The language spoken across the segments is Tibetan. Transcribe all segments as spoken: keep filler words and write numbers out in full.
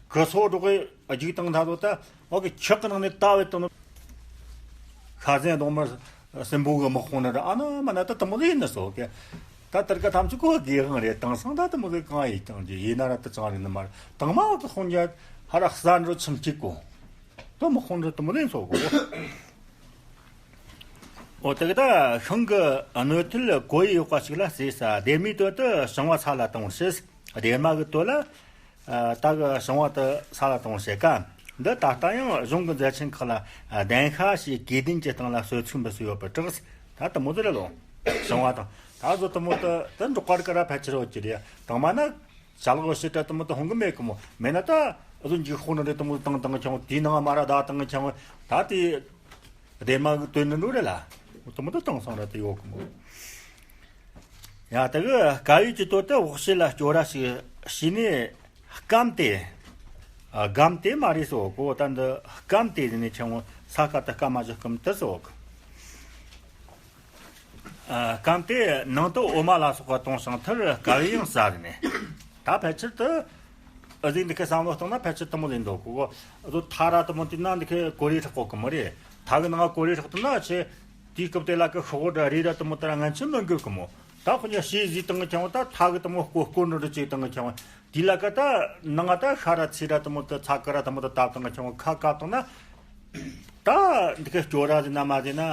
ཁུ་སོ་སྒྲོག་གི་རྒྱུག་བཏང་ཐ་དོ་ད་འོ་གི་ཁྱག་གི་ནང་ནས་ད་བེད་དང་། ཤ་ཟན་གདོང་དམར་སྲིན་པོ་གི་དམག་དཔུང་ནི་ར་ཨ་ན་མ་ན་ད་དུ་མོ་ལེ་ཡིན་ན་སོ་གི། ད་དེར་ཀ་ཐམས་ཅད་ཀོ་དགེ་དབང་རེད། དེང་སང་ད་དུ་མོ་ལེ་གང་ཡིན་ཀྱང་རྒྱུ་ཡིན་ན་ར་དུ་ཅང་རེད་ནི་མ་རེད། དང་མ་འོག་གི་དཔུང་རྒྱ་ཧ་ར་ས་འགྲོ་ཁྱིམ་གཅིག་གོ། དུ་དམག་དཔུང་འདྲ་དུ་མོ་ལེ་སོ་གོ། འོ་དེ་གི་ད་ཤིང་གི་གནོད་ཐུལ་གོ་ཡི་ཡོད་པ་ཞིག་ལ་ཟེར་ས། སྡེར་མའི་དོད་དུ་བྱང་བ་ས་ལ་བཏང་ཞེས། སྡེར་མ་གི་དོད་ལ་ད་གི་བྱང་བ་དུ་ས་ལ་བཏང་ཞེས་ཀ། འདི་ད་ལྟ་ཡང་གཞུང་གི་མཛད་ཆེན་ཁག་ལ་གདན་ཤ་ཞེས་དགེ་ལྡན་གྱི་སྟེང་ལ་གསོལ་ཚིགས་འབུལ་སྲོལ་ཡོད་པར་གྲགས། ད་དུ་མོ་དེ་རེད་ལོ། བྱང་བ་དང་ད་གཟོད་དུ་མོ་དུ་དུ་འབྲོག་པར་ཀ་ར་ཕལ་ཆེར་ཡོད་ཀྱི་རེད། དང་མ་ན། ཅ་ལག་བྱེད་གྲལ་དུ་མོ་དུ་ཧོང་གི་མེད་གི་མོ། མེད་ན་ད་ཨ་ཟོ་འཇིག་ཧོང་ནང་རེ་དུ་མོ་དུ་དང་དང་ཁྱང་དེའི་ནང་མ་ར་ད་དང་ཁྱང་ད་དེ་སྡེར་མ་གི་དོན་ནི་འགྲོ་རེ་ལ་དུ་མོ་དུ་དང་སང་ར་དུ་ཡོད་གི་མོ། ཡ་ད་གི་དཀའ་བའི་ཀྱི་དོད་དུ་འོག་བྱེད་ལ་སྐྱོ་ར་ཞིག་བྱས་ནས་སྐམ་སྟེ། སྐམ་སྟེ་མ་རེད་སོ་གོ། ད་འདི་སྐམ་སྟེ་ནས་ཁྱང་ས་ཁ་དུ་སྐམ་མ་བཞག་སྐམ་དུ་སོ་གི། སྐམ་སྟེ་ནང་དུ་འོ་མ་ལ་སོགས་པ་གཏོང་ཞིང་མཐར་དཀའ་བས་ཡང་ཟ་ཟིན་ནས། ད་ཕལ་ཆེར་དུ་ཨ་ཟིག་འདི་ཁའི་བསམ་བློ་བཏང་ན་ཕལ་ཆེར་དུ་མོ་ཟིན་འདུག་གོ། ཨ་ཟོ་ཐ་ར་དུ་མོ་དེ་ན་འདི་ཁའི་གོ་རེ་ཧྲག་གོ་གི་མོ་རེད། ཐ་གི་ནང་གོ་རེ་ཧྲག་དུ་ན་ཆེ། དེའི་སྐབས་དེ་ལ་གི་ཤོག་སྒྲ་རེ་ར་དུ་མོ་དེ་ར་ངན་ཆེ་མི་འགོས་གི་མོ། ད་ཁོ་ཉ་ཤེས་ཟིག་བཏང་གི་ཁྱང་ད་ཐ་གི་དུ་མོ་ཀོ་ཀོ་འགྲོ་འགྲོ་ཅིག་བཏང་གི་ཁྱང་། དེ་ལ་གི་ད་ནང་ད་ཤ་ར་ཚི་ར་དུ་མོ་དེ་ཚ་ཀ་ར་དུ་མོ་དེ་ད་བཏང་གི་ཁྱང་ཁ་ཀ་བཏང་ན། ད་འདི་ཁའི་སྐྱོ་ར་ཟིན་ན་མ་ཟིན་ན།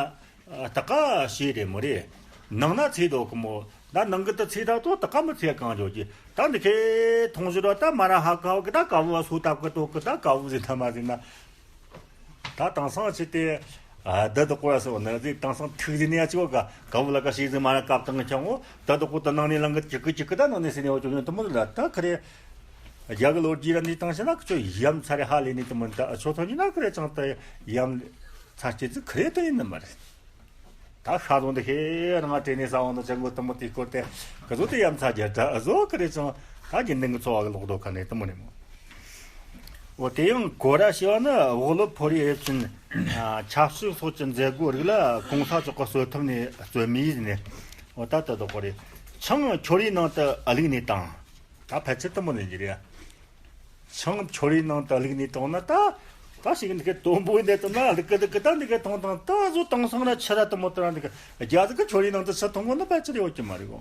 ད་ག་ཤེས་རེད་མོ་རེད། ནང་ན་ཚེ་འདོག་གི་མོ། ད་ནང་གི་ད་ཚེ་ད་ཏོ་ད་ག་མི་ཚེ་གང་འཇོག་གི། ད་འདི་ཁའི་མཐོང་ཞོར་ད་མ་ར་ཧ་ག་བ་གི་ད་ག་བུ་བ་སུ་ད་གི་ཏོ་གི་ད་ག་བུ་ཟིན་ད་མ་ཟིན་ན། ད་དེང་སང་ཆེ་དེ་ད་དོ་གོ་ར་སོ་ན་ཟིན་དེང་སང་ཐུག་ཟིན་ནས་ཅི་བ་ག་ག་བུ་ལ་ག་ཤེས་ཟིན་མ་ར་ཀབ་དང་གི་ཆང་འོ་ད་དོ་གོ་ད་ནང་ནས་ལང་གི་ཅི་གི་ཅི་གི་ད་ནང་ནས་ཟིན་ནས་འོ་ཅོ་ཉོ་དུ་མོ་ལ་ད་ཁ་རེ། རྒྱ་གི་ལོ་རྒྱུས་ར་འདི་བཏང་ཤེ་ན་ཁྱོད་ཡམ་ཚ་རེ་ཧ་ལས་ནི་དུ་མོ་ད་ཆོ་ཐོ་ཉི་ན་ཁ་རེ་ཅང་ད་ཡམ་ཚ་སྐྱེ་ཚི་ཁ་རེ་ད་ཡིན་ནི་མ་རེད། ད་ཤ་ཚོང་འདི་ཧེ་རང་ང་དྲན་ནས་ས་འོང་ད་ཅང་གོ་དུ་མོ་དེ་སྐོར་ཏེ་ག་ཟོ་དེ་ཡམ་ཚ་རྒྱ་ད་ཨ་ཟོ་ཁ་རེ་ཅང་ད་རྒྱུན་ལྡན་གི་འཚོ་བ་གི་ལོག་རྡོ་ཁ་ནས་དུ་མོ་ནས་མོ། འོ་དེ་ཡང་གོ་ར་ཞི་བ་ནི་འོག་ལོ་ཕོ་རི་ཨེབ་ཅིན་ཆབ་སྲིད་སོགས་ཀྱི་མཛད་སྒོ་རིགས་ལ་གོང་ས་མཆོག་གི་གསོལ་ཐབ་ནས་གསོལ་མི་ཡིས་ནས། འོ་ད་ད་དོ་གོ་རེ་ཆང་ཁྱོ་རིའི་ནང་དུ་བླུགས་ནས་བཏང་། ད་ཕལ་ཆེར་དུ་མོ་ནས་འགྱུར་ཡ། ཆང་ཁྱོ་རིའི་ནང་དུ་བླུགས་ནས་བཏང་ན་ད། ད་ཞིག་འདི་གའི་དོན་པོའི་འདི་དུ་ན་འདི་གི་འདི་གི་ད་འདི་གའི་ཐོང་ཐང་ད་བཟོ་དང་སང་ར་ཆི་ར་དུ་མོ་དུ་ར་འདི་གི་རྒྱ་ཟིག་གི་ཁྱོ་རིའི་ནང་དུ་ཆི་ཐོང་གོ་ན་ཕལ་ཆེར་ཡོད་ཀྱི་མ་རེད་གོ།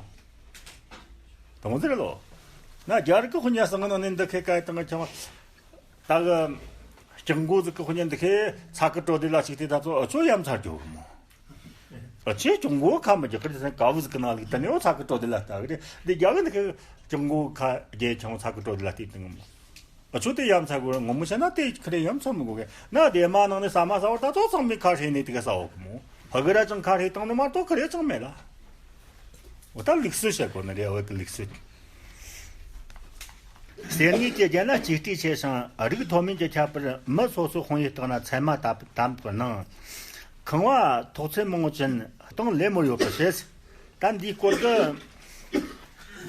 དུ་མོ་ཟེར་ལོ། ན་རྒྱ་རིགས་གི་ཁོ་ཉ་སང་ནང་ནས་འདི་ཁའི་གའི་དང་གི་ཆང་། ད་གི་སྐྱག་མགོ་ཟིག་གི་ཁོ་ཉ་འདི་ཁའི་ཚ་གི་དྲོ་དེ་ལ་ཞིག་དེ་ད་ཚོ་ཚོ་ཡ་མཚར་རྒྱུ་མོ། ཨ་ཆེ་ཅུང་གོ་ཁ་མི་རྒྱག་གི་སེམས་དཀའ་བོ་ཟིག་གི་ནང་ལ་ད་ནི་འོ་ཚ་གི་དྲོ་དེ་ལ་ལྟ་གི་རེད། འདི་རྒྱ་གི་འདི་ཁའི་ཅུང་གོ་ཁ་རྒྱལ་ཆུང་ཚ་གི་དྲོ་དེ་ལ་བལྟས་དང་མོ། ཨ་ཆོ་དེ་ཡ་མཚར་གོ་ངོ་མོ་བྱས་ན་དེ་ཁ་རེ་ཡ་མཚར་མི་གོ་གི་ན་དེ་མ་ནང་ནས་ས་མ་ས་བར་ད་ཚོ་ཚང་མའི་ཁ་ཧྲེ་ནས་དེ་ག་ས་འོ་གི་མོ། ཧ་གི་ར་ཅང་ཁ་ཧྲེ་བཏང་ནི་མ་གཏོགས་ཁ་རེ་ཅང་མེད་ལ། འོ་ད་ལུགས་སྲོལ་བཤད་དགོས་ནི་རེད། འོ་གི་ལུགས་སྲོལ། གསེར་དངུལ་གྱི་རྒྱན་ལ་གཅེས་སྤྲས་ཆེ་ཞིང་རིགས་མཐོ་དམན་གྱི་ཁྱད་པར་མི་སོ་སོའི་དཔུང་ཡིག་སྟེང་ན་ཚད་མ་དམ་དམ་པར་སྣང་། ཁང་བ་ཐོག་ཚད་མང་བོ་ཅན་སྟེང་ལེབ་མོ་ཡོད་པར་བཤད། ད་འདིའི་སྐོར་གྱི་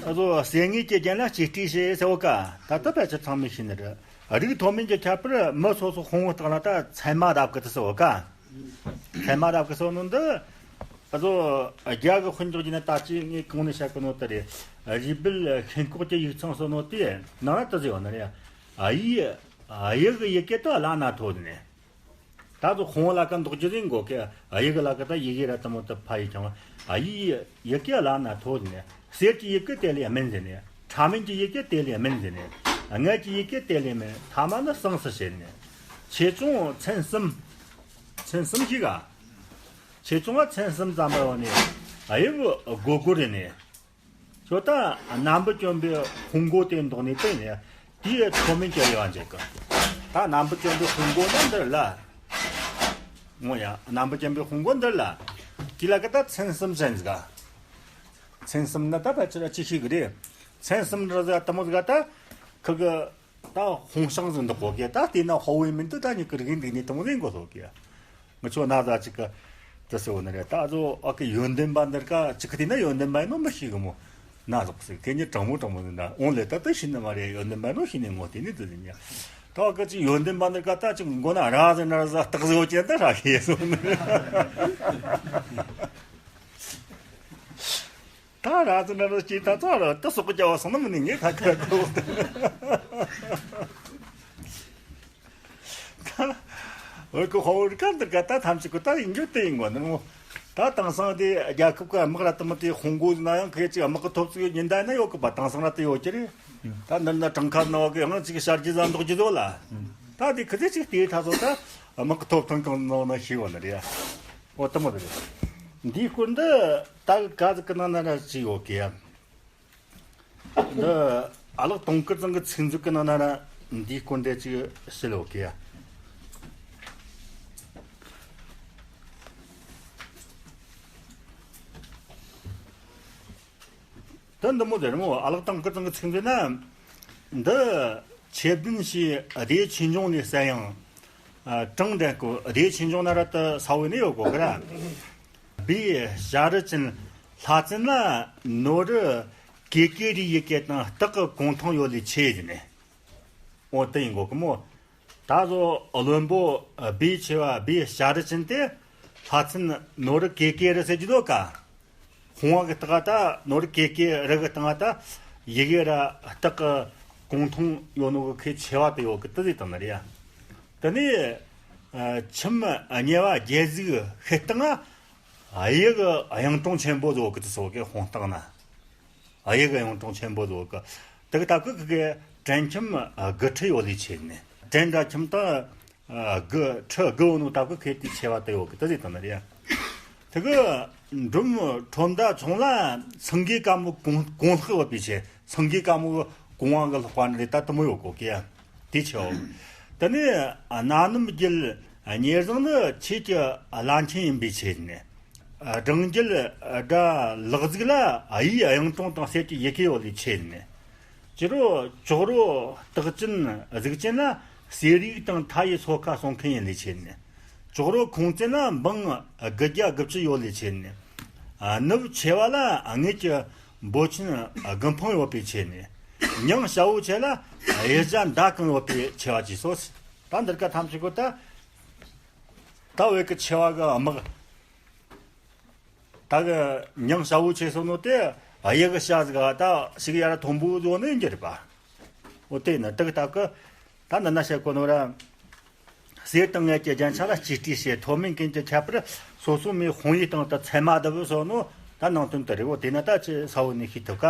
ཨ་ཟོ་གསེར་དངུལ་གྱི་རྒྱན་ལ་གཅེས་སྤྲས་ཆེ་ཟེར་བ་ཀ་ད་ལྟ་ཕལ་ཆེར་ཚང་མས་ཤེས་ནི་རེད། རིགས་མཐོ་དམན་གྱི་ཁྱད་པར་མི་སོ་སོའི་དཔུང་བོ་སྟེང་ན་ད་ཚད་མ་དམ་གི་ད་ཟེར་བ་ཀ་ཚད་མ་རབ་ཀྱི་སོ་ནོ་འདི། ཨ་ཟོ། རྒྱ་གི་དཔོན་འཇོག་གྱི་ནི་ད་ཅི་ངས་གོང་ནས་བཤད་གི་ནོ་དེ་རེད། རུས་སྦལ་ཤིན་ལྐོག་གི་ཡིག་ཚང་སོ་ནོ་དེ་ནང་ལ་དེ་ཟེར་བ་ནི་རེད། ཨ་ཡི། ཨ་ཡི་གི་ཡི་གེ་དེ་བླ་ན་མཐོ་ནི། ད་ཟོ་ཁོང་ལ་ཀ་འདོགས་རྒྱུ་རེད་འགོ་གི། ཨ་ཡི་གི་ལ་ཀ་ད་ཡི་གེ་ར་དེ་མོ་དེ་ཕ་ཡི་ཀྱང་ཨ་ཡི་ཡི་གེ་བླ་ན་མཐོ་ནི། གསེར་གྱི་ཡི་གེ་དེ་ལས་སྨིན་ཟེར་ནས། ཕྲ་མེན་གྱི་ཡི་གེ་དེ་ལས་སྨིན་ཟེར་ནས། མངལ་གྱི་ཡི་གེ་དེ་ལས་སྨིན། ཐ་མ་ནི་ཟངས་སུ་བྱེད་ནས། ཆེ་ཆུང་མཚན་གསུམ། མཚན་གསུམ་ཞིག་ག་ཆེ་ཆུང་ལ་མཚན་གསུམ་ཙམ་པ་བ་ནས་དབྱིབས་སྒོར་སྒོར་རེ་ནས། ཁྱོད་ད་སྣམ་བུ་གྱོན་པའི་ཧུང་མགོ་དེ་འདོགས་ནས་བལྟས་ནས་དེའི་མཐོ་དམན་གྱི་དབྱེ་བ་འབྱེད་གི། ད་སྣམ་བུ་གྱོན་པའི་ཧུང་མགོ་ནི་འདིར་ལ། ངོ་ཡ་སྣམ་བུ་གྱོན་པའི་ཧུང་མགོ་འདིར་ལ། དེ་ལ་གི་ད་མཚན་གསུམ་ཟེར་ཟིག་མཚན་གསུམ་ནི་ད་ཕལ་ཆེར་ཅི་ཤེས་གི་རེད། མཚན་གསུམ་རེ་ཟ་དེ་མོ་ཟིག་ད་ཁི་གི། ད་ཧོང་ཤང་ཟིག་འདུག་གོ་གེ། ད་དེ་ན་ཧོ་བའི་མིན་དུ་ད་ཉི་གི་རིག་འདུག་ནི་དུང་རིང་གོ་ཐོག་གེ། ང་ཆོ་ན་ཟ་ཅིག་གི་དེ་སེ་བོ་ནི་རེད། ད་ཨ་ཟོ་ཨ་ཀི་ཡོན་ཏན་པ་འདིར་ཀ་ཅིག་གི་དེ་ན་ཡོན་ཏན་པ་ཡིན་ནོ་མི་ཤེས་གི་མོ། ན་ཟོག་སེ་ཁེ་ཉི་དྲང་མོ་དྲང་མོ་ཟིན་ད་འོང་ལེ་ད་དེ་ཤི་ནི་མ་རེད། ཡོན་ཏན་པ་ནོ་ཤི་ནི་ངོ་དེ་ནི་དེ་ཟིན་ཉ། ད་ཨ་ཀི་ཅིག་ཡོན་ཏན་པ་འདིར་ཀ་ད་ཅིག་མགོ་ན་ར་ཟེ་ན་ར་ཟ་སྟག་ཟེ་བོ་ཅན་ད་ར་ཤེས་སོང་ནི། ད་ར་ཙི་ན་ར་ཅི་ད་ཙོ་ར་ད་སོག་གི་རྒྱ་བ་སོང་ན་མི་ནི་ངས་ད་ཁ་ཁོ། བོད་ཀྱི་དཔའ་བོ་རིགས་ག་འདིར་ག་ད་ཐམས་ཅད་ཀྱི་ད་ཡིན་རྒྱུ་དེ་ཡིན་དགོས་ནི་མོ། ད་དེང་སང་དེ་རྒྱལ་ཁབ་ཀྱི་དམག་ར་དུ་མི་དེ་དཔུང་མགོ་ན་ཡང་ཁོས་ཅིག་དམག་གི་ཐོབ་ཚུགས་ཉིན་ད་ན་ཡོད་གི་པ། དེང་སང་ར་དེ་ཡོད་ཀྱི་རེད། ད་འདི་ན་གྲངས་ཁ་ན་བ་གི་ཡང་ཅིག་གཤར་རྒྱུ་ཟ་འདོགས་རྒྱུ་ཟོ་ལ། ད་དེ་ཁི་ཚེ་ཅིག་དེའི་ཐ་ཚོ་ད་དམག་གི་ཐོབ་ཐང་གང་ནོ་ན་ཤི་བ་ནི་རེད། འོ་དུ་མོ་རེད། འདིའི་སྐོར་འདི་ད་གི་ག་ཟིག་གི་ནང་ན་ར་ཅིག་ཡོད་གི་ཡ། འདི་ཨ་ལགས་དུང་དཀར་ཚང་གི་ཚིག་མཛོད་ཀྱི་ནང་ན་ར་འདིའི་སྐོར་འདི་ཅིག་བཤད་ཡོད་གི་ཡ། དོན་འདི་མོ་དེ་རེད་མོ། ཨ་ལགས་དུང་དཀར་ཚང་གི་ཚིག་མཛོད་ན། འདི་ཆེ་བདུན་ཞེས་སྡེ་ཆོས་འབྱུང་ལས་གསན་ཡང་། ཨ། གྲངས་འདྲེན་སྐོར་སྡེ་ཆོས་འབྱུང་ན་ར་དུ་ས་བོ་ནས་ཡོད་གོ་གི་ར། བི་ཞྭ་རི་ཅན་ལྷ་བཙན་ལ་ནོར་རི་ཀེ་ཀེ་རི་ཡི་གེ་དང་སྟག་གི་གུང་ཐང་ཡོད་ལས་ཆེ་ཟེར་ནས། འོ་དེ་ཡིན་གོ་གི་མོ། ད་གཟོད་བློན་པོ་སྦས་ཆེ་བ་སྦས་ཞྭ་རི་ཅན་དེ་ལྷ་བཙན་ནོར་རི་ཀེ་ཀེ་རི་ཟེར་གྱི་འདུག་ག། ཁོང་བ་གི་སྟག་ད་ནོར་རི་ཀེ་ཀེ་རི་གི་སྟེང་ད་ཡི་གེ་ར་སྟག་གི་གུང་ཐང་ཡོད་ནོ་གི་ཁོས་ཆེ་བ་དེ་ཡོད་གི་དེ་ཟིག་དང་ནི་རེད་ཡ། དེ་ནས་ཨ་ཁྱིམ་གཉེ་བ་རྒྱལ་གཟིགས་ཤི་སྟེང་ཨ་ཡི་གི་གཡུང་དྲུང་ཆེན་པོ་ཟིག་ཡོད་གི་དེ་སོགས་ཀྱི་དཔུང་སྟེང་ན། ཨ་ཡི་གི་གཡུང་དྲུང་ཆེན་པོ་ཟིག་ཡོད་གི། དེ་གི་སྟབས་གི་གི་བྲན་ཁྱིམ་དགུ་ཁྲི་ཡོད་ལས་ཆེ་ནས། བྲན་དང་ཁྱིམ་དང་དགུ་ཁྲི་དགུ་ཡོད་ནོ་སྟབས་གི་ཁོས་དེ་ཆེ་བ་དེ་ཡོད་གི་དེ་ཟིག་དང་ནི་རེད་ཡ། དེ་གི་འབྲོམ་ཁྲོམ་ཟླ་ཆུང་ལ་སེང་གེ་དཀར་མོ་གོང་གོང་ལྷག་ཡོད་པའི་ཆེ། སེང་གེ་དཀར་མོ་གོང་བ་གི་ལྷག་པ་ནི་རེད་ད་དེ་མོ་ཡོད་གོ་གི་ཡ། དེ་ཆེའོ། དེ་ནས་གནའ་ནམ་རྒྱུད་ཉེ་བཟང་ནི་ཆོས་ཀྱི་བླ་ཆེན་ཡིན་པའི་ཆེད་ནས། སྦྲང་རྒྱུད་སྒྲ་ལག་གཟུགས་ལ་ཨ་ཡི་གཡུང་དྲུང་དང་གསེར་གྱི་ཡི་གེ་ཡོད་ལས་ཆེད་ནས། སྤྱི་རོ་ཅོག་རོ་སྟག་ཅན་གཟིག་ཅན་ལ་གསེར་ཡིག་དང་མཐའ་ཡི་སོ་ཁ་གསུང་མཁན་ཡིན་ལས་ཆེད་ནས། ཅོག་རོ་ཁུང་བཙན་ལ་འབངས་དགུ་བརྒྱ་དགུ་བཅུ་ཡོད་ལས་ཆེད་ནས། ནུབ་ཆེ་བ་ལ་དངུལ་གྱི་འབོལ་ཆེན་དགུ་འཕང་ཡོད་པའི་ཆེད་ནས། ཉང་ཞ་བོ་ཆེ་ལ་གཡུལ་བྱ་མདའ་གང་ཡོད་པའི་ཆེ་བ་བཅས་སོ། ད་འདིར་ཀ་ཐམས་ཅད་གོ་ད། ད་བོད་ཀྱི་ཆེ་བ་གི་དམག་ད་གི་ཉང་ཞ་བོ་ཆེ་སོང་ནོ་དེ་གཡུལ་གི་ཤ་ཟིག་ག་ད་ཞིག་ཡར་མཐོན་པོ་བཟོ་ནི་ཡིན་གྱི་རེད་པ། འོ་དེ་ནི་དག་ད་གི་ད་འདི་ན་བཤད་གོ་ནོ་ར། གསེར་དང་དངུལ་གྱི་རྒྱན་ཆ་ལ་གཅེས་སྤྲས་བྱེད། མཐོ་དམན་ཀུན་གྱི་ཁྱད་པར་སོ་སོ་མའི་དཔུང་ཡིག་སྟེང་དུ་ཚད་མ་བསྡུ་བའི་སོ་ནོ་ད་ནང་དོན་དུ་རེད། འོ་དེ་ན་ད་ཅི་ས་བོ་ནས་ཤེས་ཐུབ་ཀ།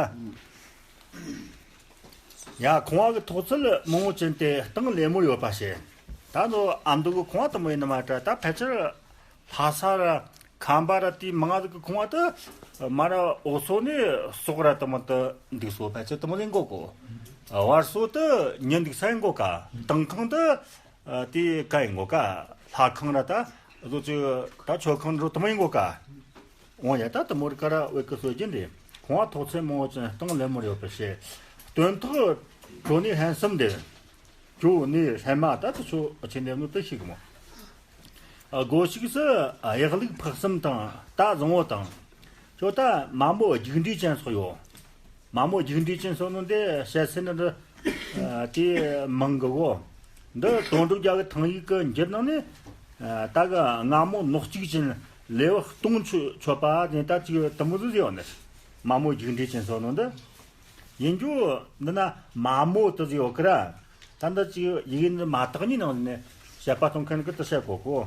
ཡ་ཁང་བ་གི་ཐོག་ཚད་མང་བོ་ཅན་དེ་སྟེང་ལེབ་མོ་ཡོད་པ་བཤད། ད་ནོ་ཨ་མདོ་གི་ཁང་བ་དུ་མོ་ཡིན་ནི་མ་འདྲ། ད་ཕལ་ཆེར་ལྷ་ས་ར་ཁམས་པ་ར་དེའི་མང་ང་ཟིག་གི་ཁང་བ་དུ་མ་ར་འོག་སོ་ནས་ཟོག་ར་དུ་མོ་དུ་འདུག་སོ་ཕལ་ཆེར་དུ་མོ་ལེན་གོ་གོ། བར་སོ་དུ་ཉིན་འདུག་ས་ཡིན་གོ་ཀ། སྟེང་ཁང་དུ་དེ་ཀ་ཡིན་གོ་ཀ། ལྷ་ཁང་ར་ད་བཟོ་ཅིག་ད་མཆོད་ཁང་འགྲོ་དུ་མོ་ཡིན་གོ་ཀ། འོང་ཡ་ད་དུ་མོ་རི་ཀ་ར་བོད་ཀྱི་སྲོལ་རྒྱུན་རེད། ཁང་བ་ཐོག་ཚད་མང་བོ་ཅན་སྟེང་ལེབ་མོ་རེ་ཡོད་པར་བཤད། སྟོན་ཐོག་གྲོ་ནས་ཧན་སུམ་འདེབས། གྲོ་ནས་ཧན་མ་ད་དུ་ཆོ་ཆེ་འདེབས་ནོ་དུ་ཤིག་མོ། སྒོ་ཕྱུགས་སུ་གཡག་ལུག་ཕག་གསུམ་དང་རྟ་བཟང་བོ་དང་། ཁྱོད་ད་མ་མོ་རྒྱུག་འདྲེ་ཅན་སོགས་ཡོད། མ་མོ་རྒྱུག་འདྲེ་ཅན་སོགས་ནི་འདི་བཤད་ཚུལ་ནི་འདི་དེ་མང་གི་གོ། འདི་དོན་གྲུབ་རྒྱལ་གི་ཐང་ཡིག་གི་འགྱུར་ནང་ནས་ད་གི་སྔ་མོ་ནོག་གཅིག་ཅན་ལེའུ་སྟོང་མཆོད་པ་དེ་ད་ཅིག་དུ་མོ་ཟིག་ཡོད་ནི། མ་མོ་རྒྱུག་འདྲེ་ཅན་སོགས་ནི་འདི། ཡིན་རྒྱུ་འདི་ན་མ་མོ་དུ་ཟིག་ཡོད་ཀི་ར། ད་འདི་ཅིག་ཡི་གེ་འདི་མ་དག་ཉིད་ནང་ནས་དཔྱད་པ་གཏོང་མཁན་གི་དུ་བཤད་གོ་གོ།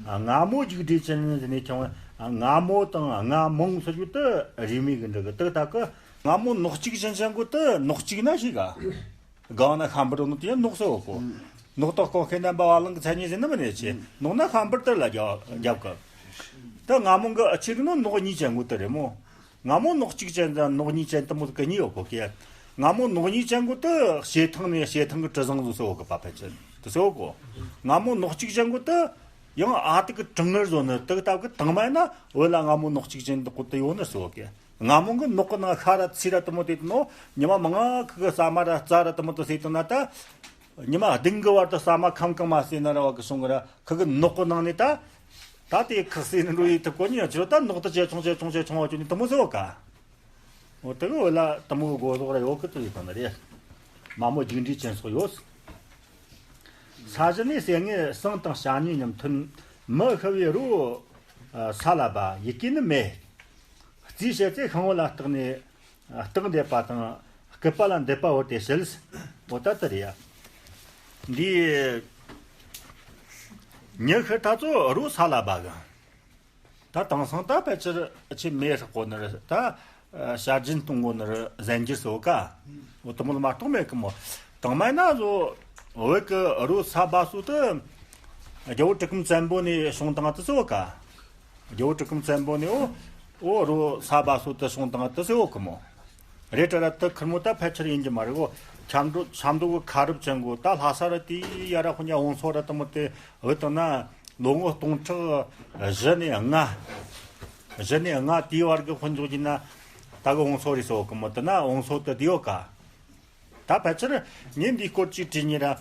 སྔ་མོ་རྒྱུག་འདྲེ་ཅན་ཟེར་ནས་ཀྱང་སྔ་མོ་དང་སྔ་མོང་ཟེར་རྒྱུ་དུ་རིས་མེད་གི་འདྲི་གི། དུ་ད་གི་སྔ་མོ་ནོག་གཅིག་ཅན་ཅན་གོ་དུ་ནོག་གཅིག་ན་ཞིག་ག། སྒང་ན་ཤམ་བུར་ནོ་དེ་ནོག་ཟེར་གོ་གོ། ནོག་ཏོག་ཀོ་ཁེ་ན་འབའ་བ་ལང་གི་མཚན་ཉིད་ཟེར་ནི་མི་ནས་ཆེ། ནོག་ན་ཤམ་བུར་དུ་ལ་རྒྱབ་རྒྱབ་གི། དུ་སྔ་མོ་གི་ཨ་ཆི་རིག་ནོ་ནོག་གཉིས་ཅན་གོ་དུ་རེད་མོ། སྔ་མོ་ནོག་གཅིག་ཅན་དང་ནོག་གཉིས་ཅན་དུ་མོ་གི་གཉིས་ཡོད་གོ་གི། སྔ་མོ་ནོག་གཉིས་ཅན་གོ་དུ་བྱེ་ཐང་ནས་བྱེ་ཐང་གི་གྲུ་གཟིངས་བཟོ་ཟེར་གོ་གི་པ་ཕལ་ཆེར་དུ་ཟེར་གོ། སྔ་མོ་ནོག་གཅིག་ཅན་གོ་དུ་ཡང་ཨ་ཏི་གི་གྲང་ངར་བཟོ་ནི་དུ་ད་གི་དང་མ་ཡིན་ན་འོད་ལ་སྔ་མོ་ནོག་གཅིག་ཅན་དུ་གོ་དུ་ཡོད་ནི་ཟེར་གོ་གི། སྔ་མོ་གི་ནོག་གི་ནང་ཤ་ར་ཚི་ར་དུ་མོ་དེ་དུ་ནོ་ཉི་མ་མང་ང་ཁི་གི་ཟ་མ་ར་རྩ་ར་དུ་མོ་དུ་ཟེར་དུ་ན་ད། ཉི་མ་བདུན་གི་བར་དུ་ཟ་མ་ཁམ་ཁམ་མ་ཟོས་ན་ར་བ་གི་སོང་གི་ར་ཁི་གི་ནོག་གི་ནང་ནས་ད། ད་དེ་ཁག་སེ་ནི་འགྲོ་ཡི་ཐུབ་གོ་ཉི་ཡང་ཆོ་ད་ནོག་ད་ཇེ་ཆུང་ཇེ་ཆུང་ཇེ་ཆུང་བ་ཅོ་ནི་དུ་མོ་ཟེར་བ་ཀ། འོ་དེ་གི་འོ་ལ་དུ་མོ་གི་གོ་ཟོག་ར་ཡོད་གི་དུ་ཡི་དང་ནི་རེད། མ་མོ་རྒྱུག་འདྲེ་ཅན་སོགས་ཡོད། ས་གཞི་ནས་སེ་ངེ་ཟངས་དང་ཞྭ་ཉིས་མཉམ་མཐུན། མི་ཤི་བའི་རོ། ས་ལ་བ་ཡི་གེ་ནི་མེད། རྩིས་བྱེད་ཚེ་ཤིང་བུ་ལ་བརྟགས་ནས། སྟག་འདེབས་པ་དང་སྐུད་པ་ལ་འདེབས་པ་བོར་ཏེ་བྱེད། འོ་ད་ལྟ་རེད་ཡ། འདི་ ཉི་ཤུ་ད་ཚོ་རོ་ས་ལ་བ་གི། ད་དེང་སང་ད་ཕལ་ཆེར་ཆེ་མེ་ཧྲག་གོ་ནི་རེད། ད་ཨ་བྱ་རྒྱུན་གཏོང་གོ་ནི་རེད། གཟན་རྒྱུ་སོ་ཀ་འོ་དུ་མོ་ལ་མ་གཏོགས་མེད་གི་མོ། དང་མ་ན་བཟོ་བོད་གི་རོ་ས་བ་སོ་དུ་རྒྱལ་བོ་གྲི་གུམ་བཙན་པོ་ནས་བྱུང་དང་དུ་སོ་ཀ་རྒྱལ་བོ་གྲི་གུམ་བཙན་པོ་ནས་འོ་འོ་རོ་ས་བ་སོ་དུ་བྱུང་དང་དུ་སོ་གི་མོ། རེད་དྲ་ར་དུ་ཁུར་མོ་ད་ཕལ་ཆེར་ཡིན་གྱི་མ་རེད་གོ། ཆབ་མདོ་ཆབ་མདོ་གི་ཁ་རུབ་ཅན་གོ། ད་ལྷ་ས་ར་དེ་ཡ་ར་ཁོ་ཉ་བོང་སོ་ར་དུ་མོ་དེ་བོད་དང་ན། ལོ་ངོ་སྟོང་ཕྲག་བཞི་ནས་ལྔ། བཞི་ནས་ལྔ་དེའི་བར་གྱི་དཔེ་འཇོག་གྱིན་ན་ད་གི་བོང་སོ་རེད་སོ་གི་མོ། དེ་ན་བོང་སོ་དེ་དེའོ་ཀ་ད་ཕལ་ཆེར་ཉིན་འདིའི་སྐོར་གྱི་བྲིས་ཉིན་ར།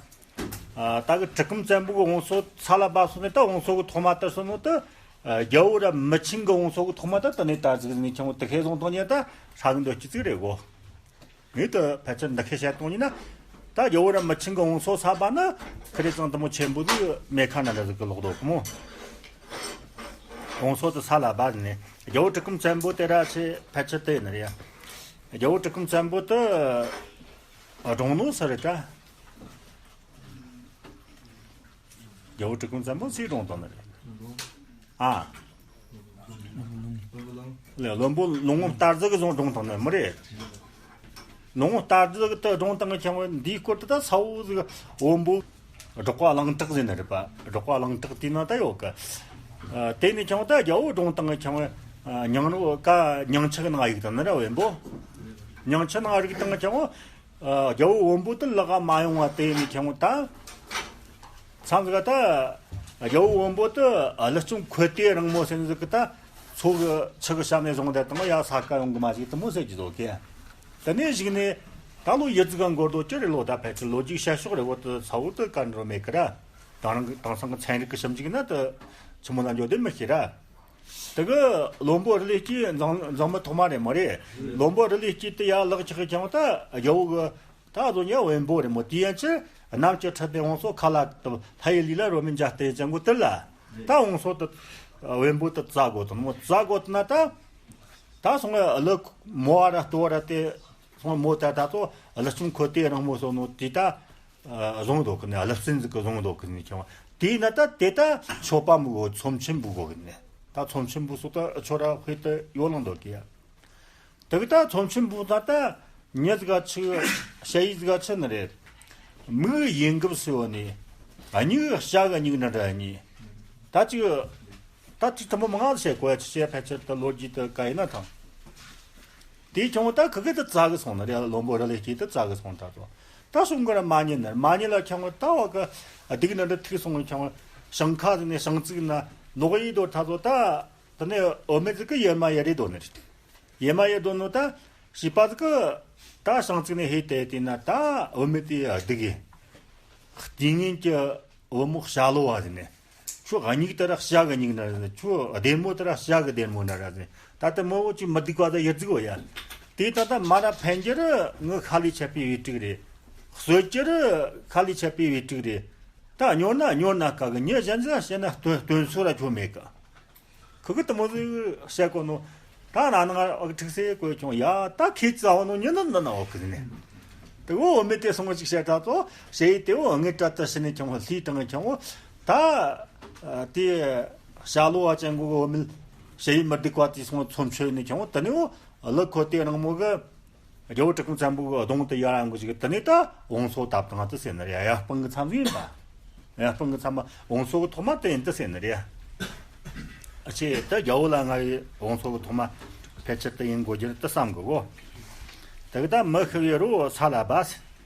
ད་གི་གྲི་གུམ་བཙན་པོ་གི་བོང་སོ་ས་ལ་བབས་སོ་ནས་ད་བོང་སོ་གི་ཐོག་མ་དེ་སོ་ནོ་དེ། རྒྱལ་བོ་ར་མི་ཆེན་གི་བོང་སོ་གི་ཐོག་མ་དེ་དེ་ནས་ད་ཟིག་ནས་ཁྱེད་དེ་ཁས་བཟུང་བཏང་ཉིན་ད་ཧྲ་གི་འདོད་ཀྱི་ཙིག་རེད་གོ། ངས་དུ་ཕལ་ཆེར་འདི་ཁས་བཤད་གཏོང་ཡིན་ན། ད་རྒྱལ་བོ་ར་མི་ཆེན་གི་བོང་སོ་ས་བ་ནི་ཁི་རེ་ཙང་དུ་མོ་ཆེན་པོ་དུ་མེ་ཁ་ན་འདྲ་ཟིག་གི་ལོག་རྡོ་ཀི་མོ། བོང་སོ་དུ་ས་ལ་བ་ནི་རྒྱལ་བོ་གྲི་གུམ་བཙན་པོ་དེ་ར་ཆེ་ཕལ་ཆེར་དེ་ཡིན་ནི་རེད་ཡ། རྒྱལ་བོ་གྲི་གུམ་བཙན་པོ་དུ་སྒྲུང་ནོ་ས་རེད་ད། རྒྱལ་བོ་གྲི་གུམ་བཙན་པོ་སུས་སྒྲུང་བཏང་ནི་རེད། ཨ། ལ་བློན་པོ་ལོ་ངོ་རྟ་རྫི་གི་བཟུང་སྒྲུང་བཏང་ནི་མི་རེད། ལོ་ངོ་རྟ་རྫི་གི་དུ་སྒྲུང་བཏང་གི་ཁྱེད་འདིའི་སྐོར་དུ་ད་ས་བོ་ཟིག་བོན་པོ་སྒྲོག་པ་གླང་དྲག་ཟེར་ནི་རེད་པ། སྒྲོག་པ་གླང་དྲག་དེའི་ནང་ད་ཡོད་གི། དེ་ནས་ཁྱེད་ད་རྒྱལ་བོ་སྒྲུང་བཏང་གི་ཁྱེད་མྱང་རོ་ཀ་མྱང་ཆུ་གི་ནང་ཡིག་བཏང་ནི་ར་བོན་པོ། མྱང་ཆུ་ནང་རིག་བཏང་གི་ཁྱེད། རྒྱལ་བོ་བོན་པོ་དེ་ལག་མ་ཡོང་བ་དེ་ཡིན་ནི་ཁྱེད་ད། མཚམས་ཟིག་ད། རྒྱལ་བོ་བོན་པོ་དེ་ཀླུ་ཆུ་འཁོད་དེ་རིང་མོ་སེམས་ཟིག་གི་ད། མཚོ་གི་ཆུ་གི་ཞབས་ནས་བཟུང་བསྡད་དུ་མོ་ཡ་ས་ཀ་ཡོང་གི་མ་ཞིག་དུ་མོ་ཟེར་གྱི་ཟོ་གི། དེ་ནས་གཞུག་ནས་ད་ལོ་ཡི་ཙི་ག་འགོར་དོ་ཅི་རེད་ལོ། ད་ཕལ་ཆེར་ལོ་རྒྱུས་བཤད་ཕྱོགས་རེད་བོ་དེ་ཚ་བོ་དེ་ག་འགྲོ་མེད་གི་ར། དང་རང་གི་དེང་སང་གི་ཚན་རིག་གི་ཞིབ་འཇུག་ན་དེ་ཆི་མོ་ལ་འཇོག་དེ་མི་ཤེས་ར། དེ་གི་བློན་པོ་རི་ལི་སྐྱིད་མཛངས་མཛངས་མི་ཐོག་མ་རེད་མ་རེད། བློན་པོ་རི་ལི་སྐྱིད་དེ་ཡར་ལག་ཆགས་ཀྱང་ད་རྒྱལ་བོ་གི་ད་བཟོ་ཉག་བོན་པོ་རེད་མོ། དེ་ཡན་ཆད་གནམ་གྱི་ཁྲི་དེ་བོང་སོ་ཁ་ལ་ལྷ་ཡི་ལུས་ལ་རོལ་མོའི་འཇའ་སྟེ་ཅན་གོ་དེ་ལ་ད་བོང་སོ་དེ་བོན་པོ་དེ་བཙལ་དགོས་དང་མོ་བཙལ་དགོས་དེ་ན་ད་ད་སོང་ངས་ཀླུ་མོ་བ་ར་ལྟོ་བ་ར་དེ་སོང་མོ་ད་ད་ཚོ་ཀླུ་ཆུ་འཁོད་དེ་རིང་མོ་སོ་ནོ་དེ་ད། བཟུང་འདུག་གི་ནི་ཀླུ་བཙན་ཟིག་གི་བཟུང་འདུག་གི་ནི་ཁྱེད་དེས་ན་ད་དེ་ད་ཆོས་པ་མི་གོ་ཚོམས་ཆེན་པོ་གོ་གི་ནི་ད་ཚོམས་ཆེན་པོ་སོགས་ད་ཆོས་ར་དཔེ་ད་ཡོ་ལང་འདུག་གི་ཡ། དེ་གི་ད་ཚོམས་ཆེན་པོ་ད་ད་མྱི་ཟིག་ག་ཆི་ཞ་ཡི་ཟིག་ག་ཆི་ནི་རེད། མིག་ཡིན་འགབ་སི་བོ་ནི་སྙིག་ཤ་གི་སྙིག་ནི་འདྲ་ནི་ད་ཅིག་ད་ཅིག་ཐུན་མོང་མང་ང་བཤད་གོ་ཡ་ཆི་བཤད་ཕལ་ཆེར་ད་ལོ་རྒྱུས་ད་ག་ཡིན་ན་ཐང་། དེའི་ཁྱོད་ད་ཁི་གེ་ད་བཙལ་གི་སོང་ན་རེད། བློན་པོ་རི་ལི་སྐྱིད་ད་བཙལ་གི་སོང་ད་དོ། ད་གསུང་གི་ར་མ་ཉན་ནི་མ་ཉན་ལ་ཁྱོད་ད་བ་གི་སྡིག་ནི་འདྲ་ཐུག་སོང་གི་ཁྱོད་ཞིང་ཁ་ཟིག་ནས་ཞིང་རྩིག་ན་ལོག་ཡི་དོ་ད་དོ་ད་དེ་ནས་བུད་མེད་ཟིག་གི་ཡེ་མ་ཡེ་རེ་དོ་ནི་རེད། ཡེ་མ་ཡེ་དོ་ནོ་ད་བྱིས་པ་ཟིག་གི་ད་ཞིང་རྩིག་ནས་ཧེ་དེ་དེ་ན་ད་བུད་མེད་དེ་སྡིག་གི་སྡིག་ངན་གྱི་བུ་མོ་ཞྭ་ལོ་བ་ཟིག་ནས། ཁྱོད་སྙིག་དེ་ར་ཤ་གི་སྙིག་ན་ར་ཟེར། ཁྱོད་སྡེར་མོ་དེ་ར་ཤ་གི་སྡེར་མོ་ན་ར་ཟེར། ད་ལྟ་མི་བོ་ཅིག་མི་སྡིག་པ་ད་ཡི་རྫིག་བ་ཡ། དེ་ད་ལྟ་མ་ར་ཕན་རྒྱུ་ར་ངི་ཁ་ལས་ཆད་པའི་བེ་ཀྲིག་རེད། གསོད་རྒྱུ་ར་ཁ་ལས་ཆད་པའི་བེ་ཀྲིག་རེད། ད་སྨྱོ་ན་སྨྱོ་ན་ཀ་གི་མྱི་གཞན་ཟིག་བཤད་ན་སྟོན་སྟོན་སོ་ར་ཁྱོད་མེད་ཀ། ཁུ་གི་དུ་མོ་ཟིག་བཤད་གོ་ནོ། ད་ན་ནང་ཨ་ཁྲིག་སེ་གོ་ཁྱོང་ཡ་ད་ཁྱེད་ཙ་བ་ནོ་ཉི་ནི་ནི་ན་འོ་ཁུ་ནི། དེ་འོ་མི་དེ་སོང་ཅིག་བཤད་ད་ཚོ་ཞེ་ཡི་དེ་འོ་ངའི་གྲལ་དུ་ཕྱིན་ནས་ཁྱོང་ལྷིས་དང་ཁྱོང་ད་དེ་ཤ་ལོ་བ་ཅན་གོ་འོ་མི་ཞེ་ཡི་མི་སྡིག་པ་དེ་སོང་ཚོམ་ཆོས་ནས་ཁྱོང་དེ་ནས་འོ་ལི་ཁོ་དེ་རང་མོ་གི་རྒྱལ་བོ་གྲི་གུམ་བཙན་པོ་གི་གདོང་དུ་ཡར་ཡང་གི་ཞིག་དེ་ནས་ད་བོང་སོ་བཏབ་དང་དུ་ཟེར་ནི་རེད། ཡ་སྤང་གི་མཚམས་ཡིན་པ། ཡ་སྤང་གི་མཚམས་མ་བོང་སོ་གི་ཐོག་མ་དེ་ཡིན་དུ་ཟེར་ནི་རེད། ཨ་ཆེ་ད་རྒྱལ་བོ་ལ་ང་ཡི་བོང་སོ་གི་ཐོག་མ་ཕལ་ཆེར་དུ་ཡིན་དགོས་རྒྱུ་རེད་དུ་བསམ་གི་གོ། དེ་གི་ད་མི་ཤི་བའི་རོ་ས་ལ་བ་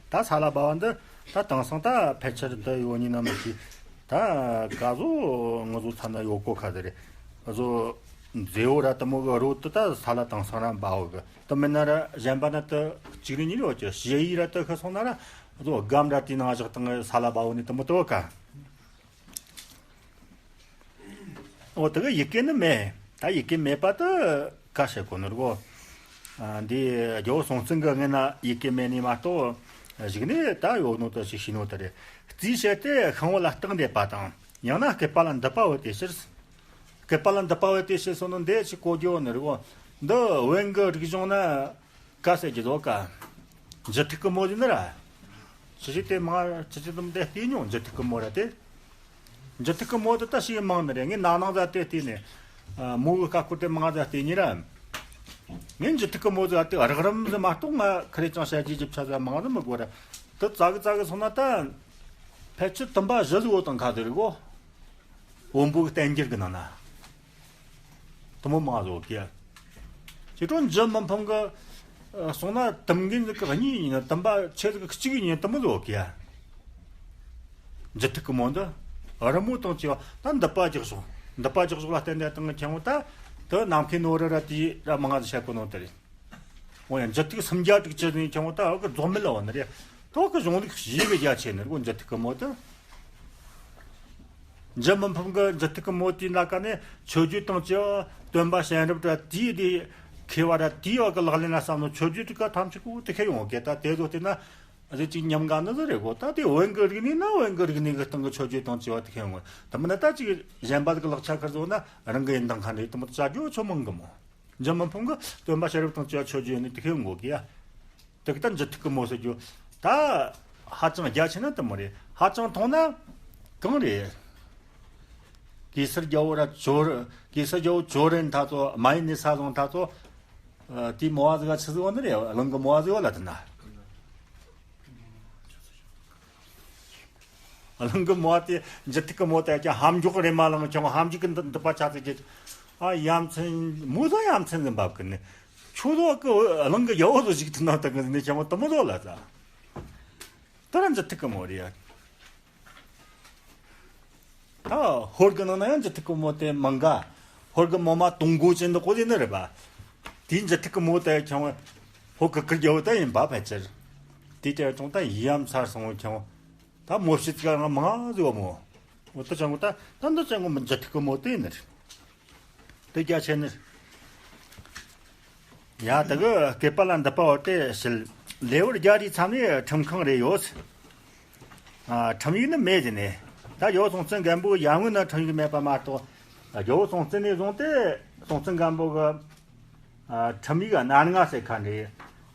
ད་ས་ལ་བ་བ་འདི་ད་དེང་སང་ད་ཕལ་ཆེར་དུ་ཡོད་ཉིན་ན་མི་ཤི་ད་ག་ཟོ་ང་ཟོ་ཚ་ན་ཡོད་གོ་ཁ་དེ་རེད། ང་ཟོ་མཛེས་བོ་ར་དུ་མོ་གི་རོ་དུ་ད་ས་ལ་དེང་སང་ར་བ་བ་གི། དུ་མིན་ན་ར་གཞན་པ་ན་དུ་གཅིག་རེ་གཉིས་རེ་ཡོད་ཀྱི་ཞེ་ཡི་ར་དུ་ཤི་སོང་ན་ར་ཨ་ཚོ་སྒམ་ར་དེའི་ནང་བཞག་སྟངས་ས་ལ་བ་བོ་ནི་དུ་མོ་དུ་བ་ཀ། འོ་དུ་གི་ཡི་གེ་ནི་མེད། ད་ཡི་གེ་མེད་པ་དུ་ཀ་བཤད་གོ་ནོ་ར་གོ། འདི་རྒྱལ་བོ་སྲོང་བཙན་གི་སྔོན་ན་ཡི་གེ་མེད་ནི་མ་གཏོགས་གཞུག་ནས་ད་ཡོད་ནོ་དུ་ཞིག་ཤེས་ནོ་དུ་རེད། རྩིས་བཤད་དེ་ཤིང་བུ་ལ་རྟགས་འདེབས་པ་དང་ཡང་ན་སྐེད་པ་ལ་མདུད་པ་བོ་དེ་ཕྱིར། སྐེད་པ་ལ་མདུད་པ་བོ་དེ་ཕྱིར་སོང་ནོ་འདི་ཞིག་གོ་རྒྱུ་ནི་རེད་གོ། འདི་བོན་གི་རིག་གཞུང་ན། ཀ་ཟེར་གྱི་བཟོ་ཀ། འཇུ་ཐུག་གི་མོ་ཟེར་ནི་ར། ཆུ་ཆུ་དེ་མ་ཆུ་ཆུ་དུམ་དེ་བལྟས་མྱོང་འཇུ་ཐུག་གི་མོ་ར་དེ། འཇུ་ཐུག་གི་མོ་དེ་ད་ཞིག་མང་ནི་རེད། ངས་ན་ནིང་ཟ་དེ་བལྟས་ནས། ཨ། མོ་གི་ཀ་ཀོར་དེ་མང་ཟ་བལྟས་ནི་ར། ངས་འཇུ་ཐུག་གི་མོ་ཟ་དེ་རགས་རིམ་ཟིག་མ་གཏོགས་ང་ཁ་རེ་ཅང་བཤད་རྒྱུ་ཅིག་ཆ་ཟ་མང་ཟིག་མི་དགོས་ར། དེ་ཙག་གི་ཙག་གི་སོང་ན་ད། ཕལ་ཆེར་དུམ་པ་བཞི་ཟིག་འོ་དང་ཁ་ཟིག་རེད་གོ། བོན་པོ་གི་བསྟན་འགྱུར་གི་ནང་ན། དེ་མོ་མང་ཟིག་གི། ཁྱེད་ཚོ་འཇུ་མི་ཕམ་གི། ཨ། སོང་ན་དུམ་རྒན་ཟིག་གི་གཉིས་ཡིན་ན། དུམ་པ་ཆེ་ཟིག་གི་གཅིག་ཡིན་ན་དེ་མོ་ཟིག་གི། འཇུ་ཐུག་གི་མོ་འདི་རི་མོ་དང་བཅས་པ་ད་འདུད་པ་རྒྱག་ཕྱོགས། འདུད་པ་རྒྱག་ཕྱོགས་ལ་བརྟེན་ནས་བཏང་གི་ཁྱེད་ཚོ་ད། དེ་ནམ་མཁའི་ནོར་བུ་ར་དེ་ར་མང་ཟིག་བཤད་གོ་ནོ་དེ་རེད། འོ་ཡང་འཇུ་ཐུག་སུམ་བརྒྱ་དྲུག་ཅུ་ཟིག་ཁྱེད་ཚོ་ད་འོ་གི་རྫོགས་མེད་ལ་འོ་ནི་རེད། དེ་གི་གཞུང་ལུགས་བཞི་གི་རྒྱ་ཆེ་ནི་རེད་གོ། འཇུ་ཐུག་གི་མོ་དེ། འཇུ་མི་ཕམ་གི་འཇུ་ཐུག་གི་མོ་དེའི་ནང་ཀ་ནས་མཆོད་བརྗོད་དང་བཅས་པ་སྟོན་པ་གཤེན་རབ་ར་དེའི་དེ་མཁས་པ་ར་དེའི་བ་གི་ལག་ལེན་ལ་བསམ་ནོ་མཆོད་བརྗོད་དེ་ག་ཐམས་ཅད་གོ་དེ་ཁེ་ཡོང་གི། ད་དེ་ཚོ་བལྟས་ན་གཟི་བརྗིད་ཉམས་དགའ་ནི་ཟིག་རེད་གོ། ད་དེ་བོན་གི་རིག་གནས་ན་བོན་གི་རིག་གནས་གི་སྟེང་གི་མཆོད་བརྗོད་དང་བཅས་པ་དེ་ཁེ་ཡོང་གི། དེ་མིན་ན་ད་ཅིག་གཞན་པ་ཟིག་གི་ལག་ཆ་ཁར་བཟོ་ན་རང་གི་ཡིན་དང་ཁ་འདྲ་དེ་མོ་བྱ་རྒྱུ་ཆོ་མང་གི་མོ། འཇུ་མི་ཕམ་གི་སྟོན་པ་གཤེན་རབ་དང་བཅས་པ་མཆོད་བརྗོད་ནི་དེ་ཁེ་ཡོང་གི་ཡ། དེ་གི་ད་འཇུ་ཐུག་གི་མོ་ཟེར་རྒྱུ་ད་ཧ་ཅང་རྒྱ་ཆེ་ན་དེ་མོ་རེད། ཧ་ཅང་ཐུང་ན་གང་རེད། གེ་སར་རྒྱལ་པོ་ར་ཇོ་རི། གེ་སར་རྒྱལ་པོ་ཇོ་རི་ཐ་ཚོ་མ་ཡིན་ནི་ས་བཟུང་ཐ་ཚོ། ཨ། དེའི་མོ་བ་ཟིག་ག་ཆི་ཟིག་བ་ནི་རེད། གླིང་གི་མོ་བ་ཟིག་བ་ལ་དེ་ན། གླིང་གི་མོ་བ་དེ་འཇུ་ཐུག་གི་མོ་དེ་ཀྱང་ཧམ་འཇོག་རེད་མ་ལང་ཀྱང་ཧམ་འཇུག་གི་འདི་འདི་པ་ཆ་ཚིག་གི། ཨ། ཡ་མཚན་མོ་ཟིག་ཡ་མཚན་ཟིག་འབབ་གི་ནི། ཁྱོད་ཚོ་གི་གླིང་གི་ཡ་བོ་ཟིག་ཞིག་ཐུག་ན་དང་གི་ནི་ཀྱང་དེ་མོ་ཟིག་ལ་ས། དེ་ར་འཇུ་ཐུག་གི་མོ་རེད་ཡ། ད་ཧོར་གི་ནང་ན་ཡང་འཇུ་ཐུག་གི་མོ་དེ་མང་ག། ཧོར་གི་མོ་མ་དུང་དགོ་ཅན་དུ་གོ་དེ་ནི་རེད་པ། དེའི་འཇུ་ཐུག་གི་མོ་དེ་ཁྱོད་ཧོར་གི་གི་རྒྱལ་པོ་དེ་ཡིན་པ་ཕལ་ཆེར། དེ་དེ་ཀྱང་ད་ཡ་མཚར་སོང་ཁྱོད། ད་མོ་ཕྱི་ཙི་ག་རང་མང་ཟིག་བ་མོ། འོ་ད་ཅང་གོ་ད་ད་འདི་ཅང་གོ་མི་འཇུ་ཐུག་གི་མོ་དེ་ནི་རེད། དེ་རྒྱ་ཆེ་ནི། ཡ། དེ་གི་བསྐལ་པ་ལ་འདུད་པ་བར་དུ་བྱེད། ལེའུ་བརྒྱ་རེའི་མཚམས་ནས་ཁྲིམས་ཁང་རེ་ཡོད། ཨ། ཁྲིམས་ཡིག་ནི་མེད་ཟེར་ནས། ད་རྒྱལ་པོ་སྲོང་བཙན་སྒམ་པོའི་ཡར་སྔོན་ན་ཁྲིམས་ཡིག་མེད་པ་མ་གཏོགས། རྒྱལ་པོ་སྲོང་བཙན་ནས་བཟུང་སྟེ་སྲོང་བཙན་སྒམ་པོ་གི། ཨ། ཁྲིམས་ཡིག་སྣ་ལྔ་ཟེར་ཁ་འདྲ།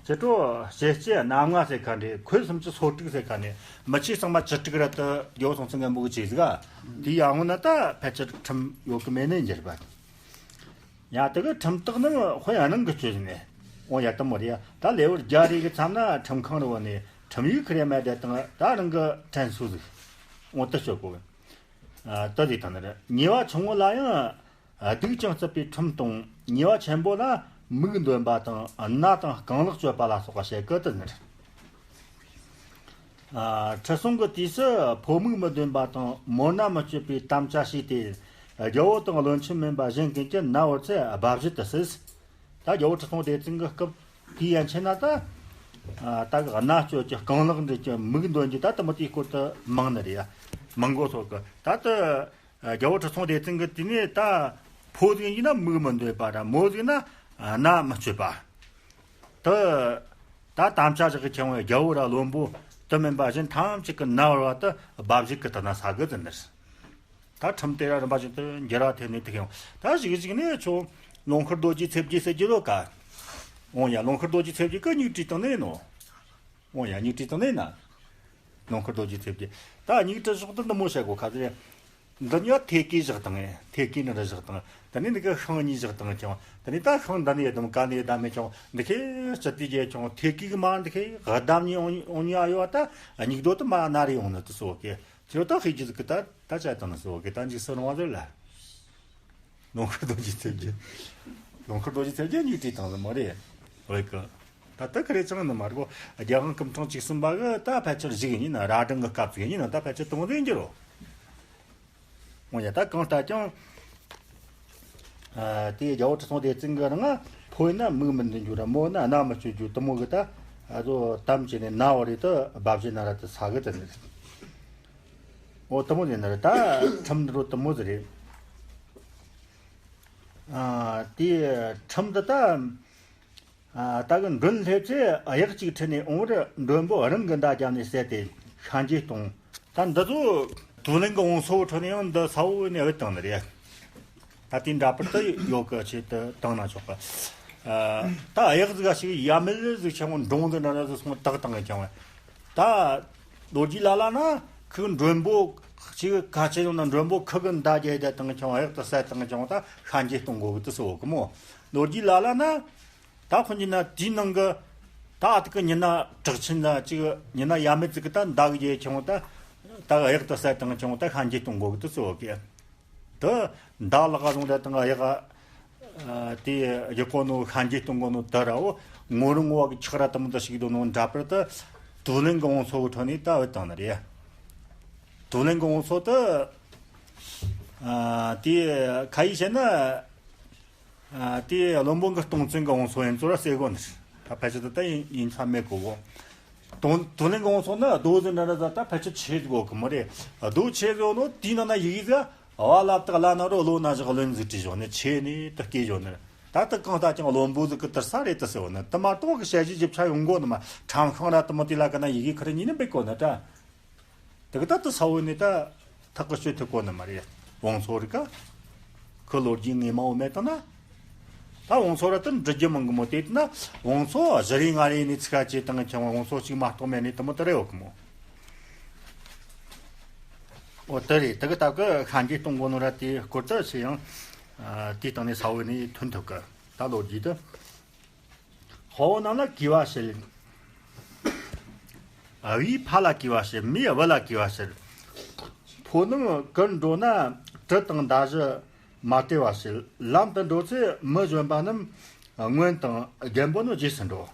ཁྱེད་ཚོ་ཞལ་ལྕེ་སྣ་ལྔ་ཟེར་ཁ་འདྲ། ཁོད་སུམ་ཅུ་སོ་དྲུག་ཟེར་ཁ་འདྲ། མི་ཆོས་གཙང་མ་བཅུ་དྲུག་ར་དེ་རྒྱལ་པོ་སྲོང་བཙན་སྒམ་པོ་གི་བྱས་ཟིག་ག། དེའི་ཡར་སྔོན་ན་ད་ཕལ་ཆེར་ཁྲིམས་ཡོད་གི་མེད་ནི་འགྱུར་བ། ཡ། དེ་གི་ཁྲིམས་ཐག་ནི་དཔོན་རང་གིས་གཅོད་ནས། འོ་ཡ། དེ་མོ་རེད་ཡ། ད་ལེའུ་བརྒྱ་རེ་གི་མཚམས་ན་ཁྲིམས་ཁང་རེ་བ་ནས་ཁྲིམས་ཡིག་ཁི་རེ་མེད་དེ་དང་ད་རང་གི་དྲན་གསོ་ཟིག། འོ་དེ་གཅོད་གོ། ཨ། དེ་ཟིག་དང་ནི་རེད། ཉེས་པ་ཆུང་ངུ་ལ་ཡང་སྡིག་ཅིང་བརྩི་བའི་ཁྲིམས་དང་། ཉེས་པ་ཆེན་པོ་ལ་མིག་འདོན་པ་དང་། སྣ་དང་རྐང་ལག་གཅོད་པ་ལ་སོགས་པ་བྱེད་གི་དེ་ནི་རེད། ཨ། ཁྲི་སྲོང་གི་དུས་སུ་ཕོ་མིག་མི་འདོན་པ་དང་། མོ་སྣ་མི་གཅོད་པའི་དམ་བཅའ་བྱས་ཏེ། རྒྱལ་པོ་དང་བློན་ཆེན་མིན་པ་གཞན་ཀུན་གྱི་མནའ་བོར་ཚེ་སྦ་བཞེད་དུ་སྲིད། ད་རྒྱལ་པོ་ཁྲི་སྲོང་ལྡེ་བཙན་གྱི་སྐབས་དེའི་ཡན་ཆད་ན་ད། ཨ། ད་གི་སྣ་གཅོད་ཀྱི་རྐང་ལག་འདྲུད་ཀྱི་མིག་འདོན་གྱི་ད་དེ་མོ་དེའི་སྐོར་དུ་མང་ནི་རེད་ཡ། མང་གོ་སོགས་ཀྱི་ད་དེ། རྒྱལ་པོ་ཁྲི་སྲོང་ལྡེ་བཙན་གྱི་དུས་ནས་ད་ཕོ་ཟིག་ཡིན་ན་མིག་མི་འདོན་པ་ར། མོ་ཟིག་ན་སྣ་མི་གཅོད་པ། དེ་ད་དམ་བཅའ་བཞག་གི་ཁྱེད་རང་རྒྱལ་པོ་ར་བློན་པོ་དེ་མིན་པ་གཞན་ཐམས་ཅད་ཀྱི་མནའ་བོར་བ་དེ་སྦ་བཞེད་ཀྱི་དེ་ན་ས་གི་དེ་ནི། ད་ཁྲིམས་དེ་ར་རིམ་པ་བཞིན་དུ་འགྱུར་བ་ཐེབས་ནས་དེ་ཁེ་འོང་། ད་གཞུག་གཞུག་ནས་ཁྱོད་ལུང་ཤུར་རྡོ་རྗེ་ཚེ་བརྒྱད་ཟེར་རྒྱུ་ལོ་ག། འོང་ཡ། ལུང་ཤུར་རྡོ་རྗེ་ཚེ་བརྒྱད་ཀྱི་སྙིགས་བྲིས་བཏང་ནས་ནོ། འོང་ཡ། སྙིགས་བྲིས་བཏང་ནས་ན། ལུང་ཤུར་རྡོ་རྗེ་ཚེ་བརྒྱད། ད་སྙིགས་བྲིས་ཕྱོགས་དེ་འདི་མོ་བྱ་དགོས་ཁ་ཟེར། འདི་ཉོ་ཐེ་གེ་བཞག་བཏང་ངས། ཐེ་གེ་ནི་རི་བཞག་བཏང་། དེ་ནས་འདི་ག་ཤིང་གཉིས་བཞག་བཏང་ཀྱང་། དེ་ནས་ད་ཤིང་འདི་ནས་བསྡམས་ག་ནས་བསྡམས་མེད་ཀྱང་འདི་ཁེ་སྤྱི་དེ་རྒྱས་ཀྱང་ཐེ་གེ་གི་མ་འདི་ཁེ་བསྡམས་ནས་འོང་འོང་ཉ་ཡོད་ད། སྙིགས་རྡོ་དེ་མ་ན་རེ་ཡོང་ནི་དེ་སོ་གེ། ཁྱོད་ད་ཤེས་རྒྱུ་ཟིག་གི་ད་ད་བྱ་དང་ནི་སོ་གི་ད་འཇིགས་སུ་རུང་བ་ཟེར་ལ། ལུང་ཤུར་རྡོ་རྗེ་ཚེ་བརྒྱད། ལུང་ཤུར་རྡོ་རྗེ་ཚེ་བརྒྱད་སྙིགས་བྲིས་བཏང་ཟིན་མ་རེད། འོས་ཀི། ད་ལྟ་ཁ་རེ་ཅང་ནི་མ་རེད་གོ། རྒྱལ་དབང་སྐུ་ཕྲེང་བཅུ་གསུམ་པ་གི་ད་ཕལ་ཆེར་གཞུག་ཡིན་ན་རྭ་སྒྲེང་གི་སྐབས་ཚིག་ཡིན་ན་ད་ཕལ་ཆེར་དུང་ཟིག་འགྱུར་རོ། འོ་ཡ། ད་གང་ལྟར་ཀྱང་། ཨ། དེའི་རྒྱལ་པོ་ཁྲི་སྲོང་ལྡེ་བཙན་གི་རང་ཕོ་ཡིན་ན་མིག་མི་འདོན་རྒྱུ་ར་མོ་ཡིན་ན་སྣ་མི་གཅོད་རྒྱུ་དེ་མོ་གི་ད། ཨ་ཚོ་དམ་བཅས་ནས་ན་བ་རེ་ད་སྦ་བཞེད་ན་ར་ད་ས་གི་ད་ནི་རེད། འོ་དེ་མོ་ཡིན་ན་ར་ད་ཁྲིམས་འདི་རུ་དེ་མོ་ཟིག་རེད། ཨ། དེའི་ཁྲིམས་འདི་ད། ཨ། ད་གི་མགྲོན་སླེབས་ཚེ་གཡག་ཅིག་ཁྲིད་ནས་འོང་བར་མགྲོན་པོ་རང་གི་མདའ་བརྒྱབ་ནས་བསད་དེ་ཤན་འབྱེད་གཏོང་། ད་འདི་ཚོ་དུ་ལེན་གི་འོང་སོ་ཁྲོད་ནས་ཡང་འདི་ས་འོག་ནས་བུད་བཏང་ནི་རེད། ད་དེ་འདྲ་པར་དུ་ཡོད་གི་ཆེད་དུ་བཏང་ན་ཆོག་གི། ཨ། ད་གཡག་ཟིག་ག་ཞིག་ཡ་མེད་ཟིག་ཆེན་མོ་འབྲོང་ཟིག་འདྲ་འདྲ་ཟིག་སོང་བཏགས་བཏང་གི་ཀྱང་། ད་ལོ་རྒྱུས་ལ་ལ་ན་ཁོའི་མགྲོན་པོ་ གཅིག་ག་ཆེ་ཡོང་ན་མགྲོན་པོ་ཁུ་གི་མདའ་རྒྱབ་དེ་བཏང་ཁྱོང་། གཡག་ཏུ་བསད་བཏང་ཁྱོང་། ད་ཤན་འབྱེད་གཏོང་དགོས་གི་དུ་སོ་གི་མོ། ལོ་རྒྱུས་ལ་ལ་ན། ད་ཁོ་གཉིས་ན་དེའི་ནང་གི་ད་ཨ་ཐུ་གི་ཉི་ན་གྲགས་ཆེན་ན་གཅིག་ཉི་ན་ཡ་མེད་ཙི་གི་ད་མདའ་གི་རྒྱབ་ཁྱོང་། ད་ད་གཡག་ཏུ་བསད་བཏང་ཁྱོང་། ད་ཤན་འབྱེད་གཏོང་དགོས་གི་དུ་སོ་གི། དུ་མདའ་ལག་ག་བཟུང་དེ་བཏང་། གཡག་དེ་རྒྱུག་གོ་ནོ། ཤན་འབྱེད་གཏོང་གོ་ནོ་དུ་ར་འོ། ངོ་རུ་ངོ་བ་གི་ཆག་ར་དུ་མོ་དུ་ཞིག་དོ་ནོ་འདྲ་པར་དུ་དུ་ལེན་གི་བང་སོ་གི་ཁྲོད་ནས་ད་བུད་བཏང་ནི་རེད། དུ་ལེན་གི་བང་སོ་དུ་ཨ་དེ་ཁ་ཡིག་བཤད་ན། ཨ་དེ་བློན་པོ་གི་སྟོང་བཙན་གི་བང་སོ་ཡིན་ཚོ་ར་ཟེར་གོ་ནི། ད་ཕལ་ཆེར་དུ་ད་ཡིན་ཡིན་ས་མེད་གོ་གོ། དུ་དུ་ལེན་གི་བང་སོ་ནི་རྡོ་ཟེར་འདྲ་འདྲ་ད་ཕལ་ཆེར་ཆེ་གོ་གི་མོ་རེད། རྡོ་ཆེ་ཟེར་ནོ་དེའི་ནང་ན་ཡི་གེ་ཟེར། བ་ལ་བཏགས་བླ་ན་རོ། བློ་ན་བཞག་བློན་ཟིག་བྲིས་བཞག་ནས་ཆེ་ནས་དུ་སྐྱེས་བཞག་ནས། ད་དུ་གང་ལྟ་ཀྱང་བློན་པོ་ཟིག་གི་དུར་ས་རེད་དུ་ཟེར་བ་ནི་དུ་མ་གཏོགས་གི་ཞལ་བཞེས་རྒྱབ་ཆ་ཡོང་གོ་ནི་མ། ཁྲམ་ཤིང་ར་དུ་མོ་དེ་ལ་ག་ན་ཡི་གེ་ཁ་རེ་གཉིས་ནི་འབེབས་གོ་ནི་ད། དུ་གི་ད་དུ་ས་བོ་ནི་ད་ཐག་གི་གཅོད་ཐུབ་གོ་ནི་མ་རེད། བང་སོ་རིག་ག་ཁོ་ལོ་རྒྱུས་ངེས་མ་བོ་མེད་དང་ན། ད་བང་སོ་ར་དུ་འབྲི་རྒྱུ་མང་གི་མོ། དེ་ན་བང་སོ་བཞི་རེ་ལྔ་རེ་ནས་ཚིག་ཁ་ཅེ་དང་ཁྱང་བ་བང་སོ་གཅིག་མ་གཏོགས་མེད་ནས་དུ་མོ་དུ་རེ་ཡོད་གི་མོ། འོ་དེ་རེད། དེ་གི་སྟབས་ཀྱིས་ཤན་འབྱེད་གཏོང་དགོས་ནོ་ར་དེའི་སྐོར་དུ་ཆེ་ཡང་། ཨ་དེའི་སྟེང་ནས་ས་བོན་ནས་ཐོན་ཐུབ་གི། ད་ལོ་རྒྱུས་དུ། དཔའ་བོ་རྣམས་ལ་གུས་པ་བྱེད། བུས་ཕ་ལ་གུས་པ་བྱེད། མས་བུ་ལ་གུས་པ་བྱེད། ཕོ་རྣམས་གར་འགྲོ་ན་གྲི་དང་མདའ་གཞུ་མ་སྤྲད་པར་བྱེད། ལམ་དུ་འགྲོ་ཚེ་མི་གཞོན་པ་རྣམས་སྔོན་དང་རྒན་པོ་རྣམས་རྗེས་སུ་འགྲོ།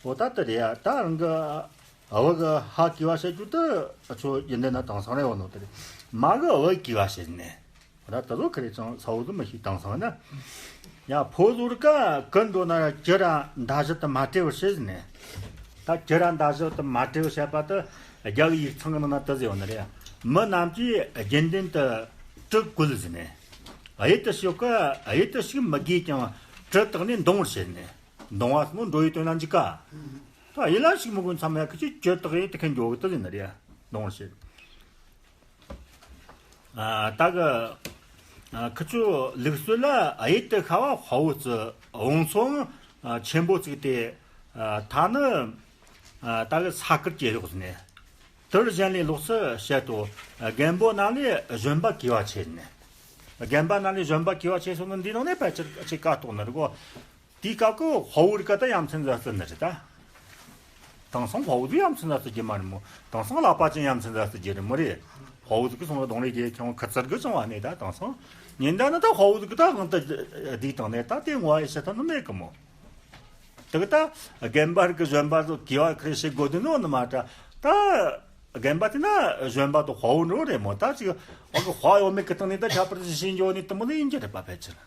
འོ་ད་དེ་རེད་ཡ། ད་རང་གི་བུ་གི་ཕ་གུས་པ་བྱེད་རྒྱུ་དེ་ཁྱོད་རྒྱུན་ལྡན་ན་དེང་སང་རེད་བ་ནོ། དེ་རེད། མ་གི་བུ་གུས་པ་བྱེད་ནས། འོ་ད་དེ་ཚོ་ཁ་རེ་ཅང་ས་བོ་དུ་མི་ཤེས། དེང་སང་ན་ཡ་ཕོ་ཟུར་ཀ་གར་འགྲོ་ན་གྲི་ར་མདའ་གཞུ་དེ་མ་སྤྲད་པར་བྱེད་ནས། ད་གྲི་ར་མདའ་གཞུ་དེ་མ་སྤྲད་པར་བྱེད་པ་དེ་རྒྱ་གི་ཡིག་ཚང་གི་ནང་ན་དེ་ཟེར་བ་ནི་རེད། མི་རྣམས་ཀྱིས་རྒྱུན་ལྡན་དུ་གྲི་བཀོལ་ཟེར་ནས། གཡུལ་དུ་ཞུགས་ཀ་གཡུལ་དུ་ཞུགས་མི་དགོས་ཀྱང་གྲི་བཏགས་ནས་འདོང་བར་བྱེད་ནས། འདོང་བ་སོགས་འགྲོ་བའི་དོན་ལ་འཇུག་ག། ད་ཡིད་ལ་ཞིག་མི་དགོས་མཚམས་ཡ་ཁི་ཆོས་གྲི་བཏགས་ཡེ་དེ་ཁན་འགྱོ་གི་དེ་ཟེར་ནི་རེད། འདོང་བར་བྱེད། ཨ་ད་གི་ཨ་ཁི་ཆོ་ལུགས་སྲོལ་ལ་གཡུལ་དུ་ཤ་བ་དཔའ་བོ་བརྩི། བང་སོའང་ཨ་ཆེན་པོ་བརྩིགས་ཏེ། ཨ་ཐ་ནི་ཨ་ད་གི་ས་ཁུལ་གྱི་གཡོག་ཟེར་ནས། དེར་གཞན་ལས་ལོགས་སུ་བཤད་དོ། རྒན་པོ་རྣམས་ལས་གཞོན་པ་གུས་པ་ཆེ་ནས། རྒན་པ་རྣམས་ལས་གཞོན་པ་གུས་པ་ཆེ་སོང་ན་འདི་ནང་ནས་ཕལ་ཆེར་ཅིག་ཀ་རྟོགས་ནི་རེད་གོ། དེའི་སྐབས་ཀྱི་དཔའ་བོ་རིགས་ཀ་ད་ཡ་མཚན་ཟ་སྲིད་ནི་རེད་ད། དེང་སང་དཔའ་བོ་ཟིག་ཡ་མཚན་ཟ་སྲིད་རྒྱུ་མ་རེད་མོ། དེང་སང་ཀླད་པ་ཅན་ཡ་མཚན་ཟ་སྲིད་རྒྱུ་རེད་མོ་རེད། དཔའ་བོ་ཟིག་གི་སོང་ལ་གདོང་ལེན་རྒྱུ་ཁྱོད་ཁུ་ཚུར་གི་བྱུང་བ་ནས་ད་དེང་སང་ཉིན་ད་ནི་ད་དཔའ་བོ་ཟིག་གི་ད་གང་དུ་སྡིག་བཏང་ནས་ད་དེ་ངོ་བ་ཡི་བྱེད་ཐབས་ནི་མེད་གི་མོ། དེ་གི་ད་རྒན་པ་རིགས་གི་གཞོན་པ་ཚོ་གུས་པ་ཁ་རེ་བྱེད་དགོས་དུས་ནོ་ནི་མ་ད། ད་རྒན་པ་དེ་ན་གཞོན་པ་དང་དཔའ་བོ་འགྲོ་རེད་མོ། ད་ཅིག་འོ་གི་དཔའ་ཡོད་མེད་གི་སྟེང་ནས་ད་ཁྱད་པར་ཅིག་ཤེས་འགྱོ་ནི་དེ་མོ་ནི་ཡིན་གྱི་རེད་པ་ཕལ་ཆེར།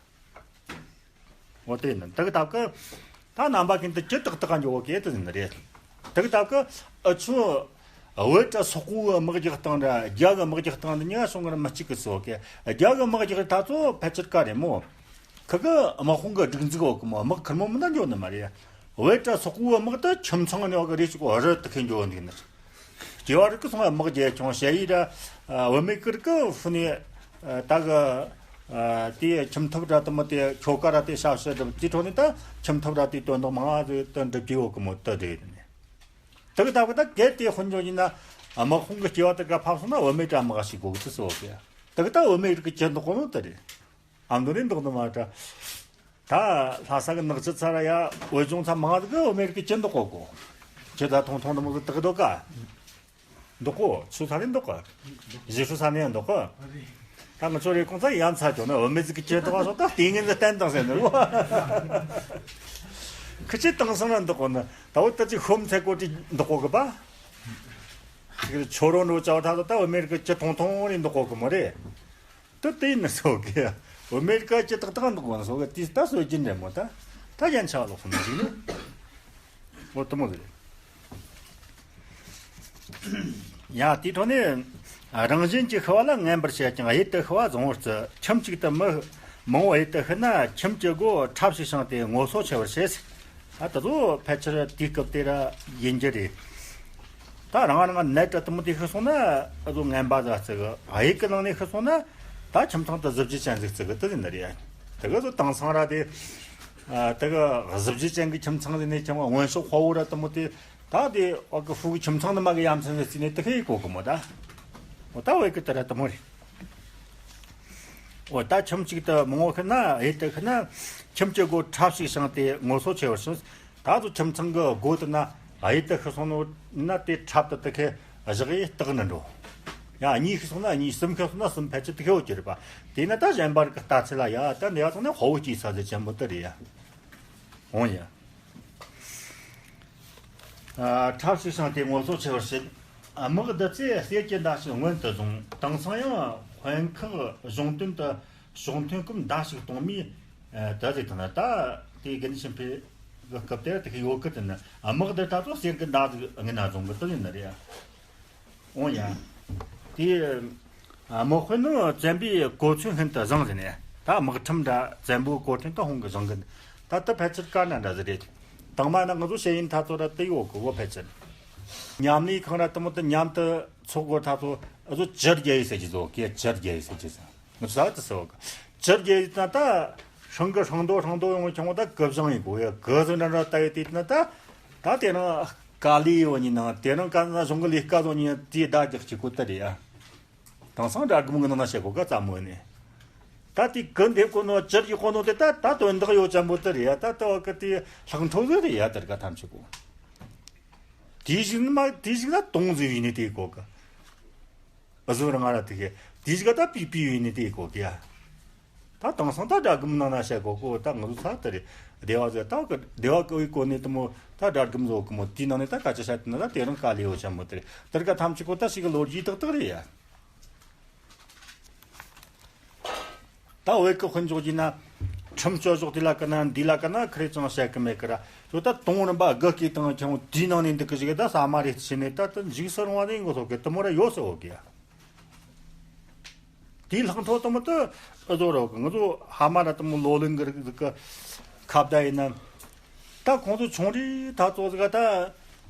འོ་དེ་ནི་དེ་གི་སྟབས་ཀྱིས་ད་རྣམ་པ་ཀུན་ཏུ་གྲི་བཏགས་བཏགས་འགྱོ་གི་དེ་ཡིན་རེད། དེ་གི་སྟབས་ཀྱིས་ཨ་ཆོ་བོད་ད་སོག་པོའི་དམག་རྒྱག་སྟངས་ར་རྒྱ་གི་དམག་རྒྱག་སྟངས་འདི་གཉིས་ཀ་སོང་གི་ར་མི་གཅིག་གི་ཚོ་གི། རྒྱ་གི་དམག་རྒྱག་ད་ཚོ་ཕལ་ཆེར་ཀ་རེད་མོ། ཁི་གི་དམག་དཔུང་གི་སྒྲིག་འཛུགས་འོག་གི་མོ་དམག་ཁེར་མོ་མི་འདྲ་འགྱོ་ནི་མ་རེད། བོད་ད་སོག་པོའི་དམག་ད་ཁྱིམ་ཚང་ནས་འོག་གི་རེ་ཞིག་གོ་རི་དུ་ཁེ་འགྱོ་འདུག་ནི། སྐྱེ་བ་རིགས་ཀྱི་སོང་བ་དམག་རྒྱལ་ཁྱོང་ཞ་ཡི་ར་བུད་མེད་ཀི་རིགས་ཀི་ཧྥུ་ནི་ད་གི་དེ་ཁྱིམ་ཐབ་ར་དུ་མོ་དེ་ཁྱོ་ག་ར་དེ་ཤ་ཤ་སྒྲུབ་དེ་འཕྲོ་ནི་ད་ཁྱིམ་ཐབ་ར་དེ་དོན་དག་མང་ང་དུ་འགྲུབ་ཀྱི་འོག་གི་མོ་ད་རེད་ནི། དེ་གི་ད་གི་ད་གལ་ཏེ་དཔོན་འཇོག་ཡིན་ན་དམག་དཔུང་གི་སྐྱེ་བ་དེ་ག་ཕབ་སོང་ན་བུད་མེད་ར་དམག་ཞིག་དགོས་གི་དུ་སོ་གི། དེ་གི་ད་བུད་མེད་རིགས་ཀྱི་ཁྱེར་འདུག་གོ་ནོ་དེ་རེད། ཨ་མདོ་ནས་འདུག་ནི་མ་ད། ད་ལྷ་ས་གི་ནགས་ཚལ་ཚ་ར་ཡ་བོད་ལྗོངས་ཚ་མང་གི་བུད་མེད་རིགས་ཀྱི་ཁྱེར་འདུག་གོ་གོ། ཁྱེད་ད་ཐུང་ཐུང་དུ་མོ་ཟིག་དག་འདུག་ག། འདུག་གོ་ཆུ་ཚ་ནས་འདུག་ག། གཞི་ཆུ་ཚ་ནས་འདུག་ག། ད་ང་ཚོ་རེ་ཁོང་ཚ་ཡ་མཚར་བྱུང་ན་བུད་མེད་ཟིག་གི་ཁྱེར་འདུག་ག་སོགས་ད་ལྟས་ངན་ཟིག་བསྟན་དང་ཟེར་ནི་རུ། ཁི་ཆེ་དེང་སང་ན་འདུག་གོ་ན་ད་བོད་ད་ཅིག་ཤོམ་ཚད་གོ་དྲི་འདུག་གོ་གི་པ། ཁྱོད་རང་འགྲོ་ཅག་ད་ད་བུད་མེད་རིགས་ཀྱི་ཁྱེར་ཐུང་ཐུང་ནས་འདུག་གོ་གི་མོ་རེད། དུ་དེ་ནི་སོ་གི། བུད་མེད་ཀ་ཅི་ཏག་ཏག་འདུག་གོ་ན་སོ་གི་དེ་ལྟ་སོ་རྒྱུན་རེད་མོ་ད། ད་ཡན་ཆ་ལོག་སོང་ནི་ཞིག་ནི། འོ་དུ་མོ་ཟེར། ཡ་དེ་འཕྲོ་ནས་རང་བཞིན་གྱིས་ཤི་བ་ལ་ངན་པར་བྱེད་ཀྱང་གཡུལ་དུ་ཤི་བ་བཟང་བོར་བརྩི། ཁྱིམ་གཅིག་ཏུ་མི་མང་བོ་གཡུལ་དུ་ཤི་ན་ཁྱིམ་གྱི་སྒོ་ཁྲབ་ཞིག་བྱིངས་ཏེ་ངོ་སོ་ཆེ་བར་བྱེད། ད་དེ་ཚོ་ཕལ་ཆེར་དུས་སྐབས་དེ་ར་ཡིན་རྒྱུ་རེད། ད་རང་རང་ནད་དྲག་དུ་མོ་དེ་ཤི་སོང་ན་ཨ་ཚོ་ངན་པ་ཟ་བརྩི་གི། གཡུལ་གི་ནང་ནས་ཤི་སོང་ན་ད་ཁྱིམ་ཚང་དུ་གཟི་བརྗིད་ཅན་ཟིག་བརྩི་གི་དེ་ཟིན་ནི་རེད། དེ་གི་ཚོ་དེང་སང་ར་དེ་དེ་གི་གཟི་བརྗིད་ཅན་གི་ཁྱིམ་ཚང་ཟིན་ནས་ཁྱིམ་སྔོན་ཤོག་དཔའ་བོ་ར་དུ་མོ་དེ་ད་དེ་ཨ་གི་ཧྥུ་གི་ཁྱིམ་ཚང་ནི་མ་གི་ཡ་མཚན་ཟིག་བརྩིས་ནས་དེ་ཤི་ཡི་གོ་གི་མོ་ད། འོ་ད་བོད་ཀྱི་དེ་ར་དེ་མོ་རེད། འོ་ད་ཁྱིམ་གཅིག་ཏུ་མང་བོ་ཤི་ན་ཡིད་དུ་ཤི་ན། ཁྱིམ་གྱི་སྒོ་ཁྲབ་ཞིག་བྱིངས་ཏེ་ངོ་སོ་ཆེ་བར་ཞིག་ད་ཚོ་ཁྱིམ་ཚང་གི་སྒོ་དེ་ན་ཡིད་དུ་ཤི་སོང་ནོ་ན། དེ་ཁྲབ་དེ་དེ་ཁའི་བཞག་ཡིས་བཏགས་ནི་འགྲོ། ཡང་གཉིས་ཤི་སོང་ན་གཉིས། གསུམ་ཤི་སོང་ན་གསུམ། ཕལ་ཆེར་དེ་ཁའི་འོ་གྱུར་པ། དེས་ན་ད་གཞན་པ་རིགས་ཀྱི་ལྟ་ཚུལ་ལ་ཡ་ད་འདི་ཡ་ཚང་ནས་དཔའ་བོ་སྐྱེས་ས་ཟེར་ཆེན་པོ་དེ་རེད་ཡ། འོང་ཡ། ཁྲབ་ཞིག་བྱིངས་ཏེ་ངོ་སོ་ཆེ་བར་བྱེད། དམག་བདུད་རྩིས་གསེར་གྱི་མདའ་ཞིག་སྔོན་དུ་བཟུང་། དེང་སང་ཡང་དཔོན་ཁག་གཞུང་དོན་དུ་ཕྱོགས་མཐུན་སྐུམ་མདའ་ཞིག་གཏོང་མིས། ད་ཟེར་ཐུབ་ན་ད་དེ་དགེ་འདུན་ཆོས་འཕེལ་གྱི་སྐབས་དེར་དེ་ཡོད་གི། དེ་ནི་དམག་བདུད་ད་ཚོ་གསེར་གྱི་མདའ་ཟིག་སྔོན་ན་བཟུང་གི་དེ་ཡིན་ནི་རེད། འོང་ཡ། དེ་དམག་དཔོན་ནི་བཙན་པོས་གོ་མཚོན་ཤིན་ཏུ་བཟང་ཟེར་ནས། ད་དམག་ཁྲིམས་འདྲ་བཙན་པོའི་གོ་ཁྲིམས་དེ་ཧོང་གི་བཟང་གི། ད་ལྟ་ཕལ་ཆེར་དཀར་ན་འདྲ་ཟིག་རེད། དང་མ་ན་ང་ཚོ་ཤེས་ཡིན་ཐ་ཚོ་ར་དེ་ཡོད་གི་བོ། ཕལ་ཆེར་མཉམ་ལས་ཁང་ར་དེ་མོ་དེ་མཉམ་དུ་ཚོགས་གོ་ཐ་ཚོ་ཨ་ཚོ་ཇར་རྒྱ་ཡི་ཟེར་གྱི་ཟོ་གི། ཇར་རྒྱ་ཡི་ཟེར་གྱི་ཟ། ང་ཚོ་ས་དེ་ཟོ་གི། ཇར་རྒྱ་ཡི་ན་ད་ཧྲང་གི་ཧྲང་དོ་ཧྲང་དོ་ཡོང་ཁྱོང་ད་གི་བཟང་ཡི་གོ་ཡ། གི་ཟིག་འདྲ་འདྲ་ད་ཡི་དེ་ན་ད་ད་དེ་རང་དཀའ་ལས་ཡོད་ཉིན་ན། དེ་རང་ག་ན་གཞུང་གི་ལས་ཀ་བཟོ་ཉིན་དེ་ད་རྒྱག་ཅིག་གོ་ད་རེད་ཡ། དེང་སང་དགྲ་དགུ་མོ་གི་ནང་ན་བཤད་གོ་ག་ཙམ་མོ་ནས། ད་དེ་གི་འདེབས་གོ་ནོ་ཇར་གྱི་གོ་ནོ་དེ་ད་ད་དོན་དག་ཡོད་ཅན་པོ་དེ་རེད་ཡ། ད་ལྟ་བ་གི་དེ་ལྷག་འཕྲོ་ཟིག་རེད་ཡ། དེར་ག་ཐམས་ཅད་གོ། དེ་ཞིག་ན་མ་དེ་ཞིག་ན་དོང་ཟིག་ཡིན་ནི་དེ་གོ་གི། ཨ་ཟོ་ར་ང་ར་དེ་གི་དེ་ཞིག་ད་པི་པི་ཡིན་ནི་དེ་གོ་གི་ཡ། ད་དེང་སང་ད་དགྲ་དགུ་མོ་ནང་ན་བཤད་གོ་གོ། ད་ང་ཚོ་ཚ་དེ་རེད། སྡེ་བ་ཟེར་ད་གི་སྡེ་བ་གི་འོས་གོ་ནི་དེ་མོ་ད་དགྲ་དགུ་མོ་ཟོ་གི་མོ། དེའི་ནང་ནས་ད་སྐད་ཆ་བཤད་དུས་ན་ད་དེ་རང་དཀའ་ལས་ཡོད་ཅན་མོ་དེ་རེད། དེར་ག་ཐམས་ཅད་གོ་ད་ཞིག་གི་ལོ་རྒྱུས་ཏག་ཏག་རེད་ཡ། ད་བོད་ཀྱི་དཔོན་ཕྱོགས་ཀྱི་ན་ཁྲིམས་གཅོད་ཕྱོགས་དེ་ལ་ཀ་ན་འདི་ལ་ཀ་ན་ཁ་རེ་ཅང་བཤད་གི་མེད་གི་ར། ཁྱོད་ད་དུང་རིམ་པ་དགུ་གི་དང་ཁྱོད་དེའི་ནང་ནས་འདུག་གི་ཞིག་ད་ས་མ་རེད་ཕྱིན་ནས་ད་ད་འཇིགས་སུ་རུང་བ་ནས་མགོ་ཐོག་གི་དེ་མོ་ར་ཡོད་ཟེར་བོ་གི་ཡ། དེའི་ལྷག་འཕྲོ་དེ་མོ་དེ་ཨ་ཟོ་རོ་གི། ང་ཚོ་ཧ་མ་ར་དེ་མོ་ལོ་ལོན་གི་རིགས་ཟིག་གི་ཁ་བརྡ་ཡིན་ན། ད་ཁོང་ཚོ་ཆུང་རིས་ད་ཚོ་ཟིག་ག་ད་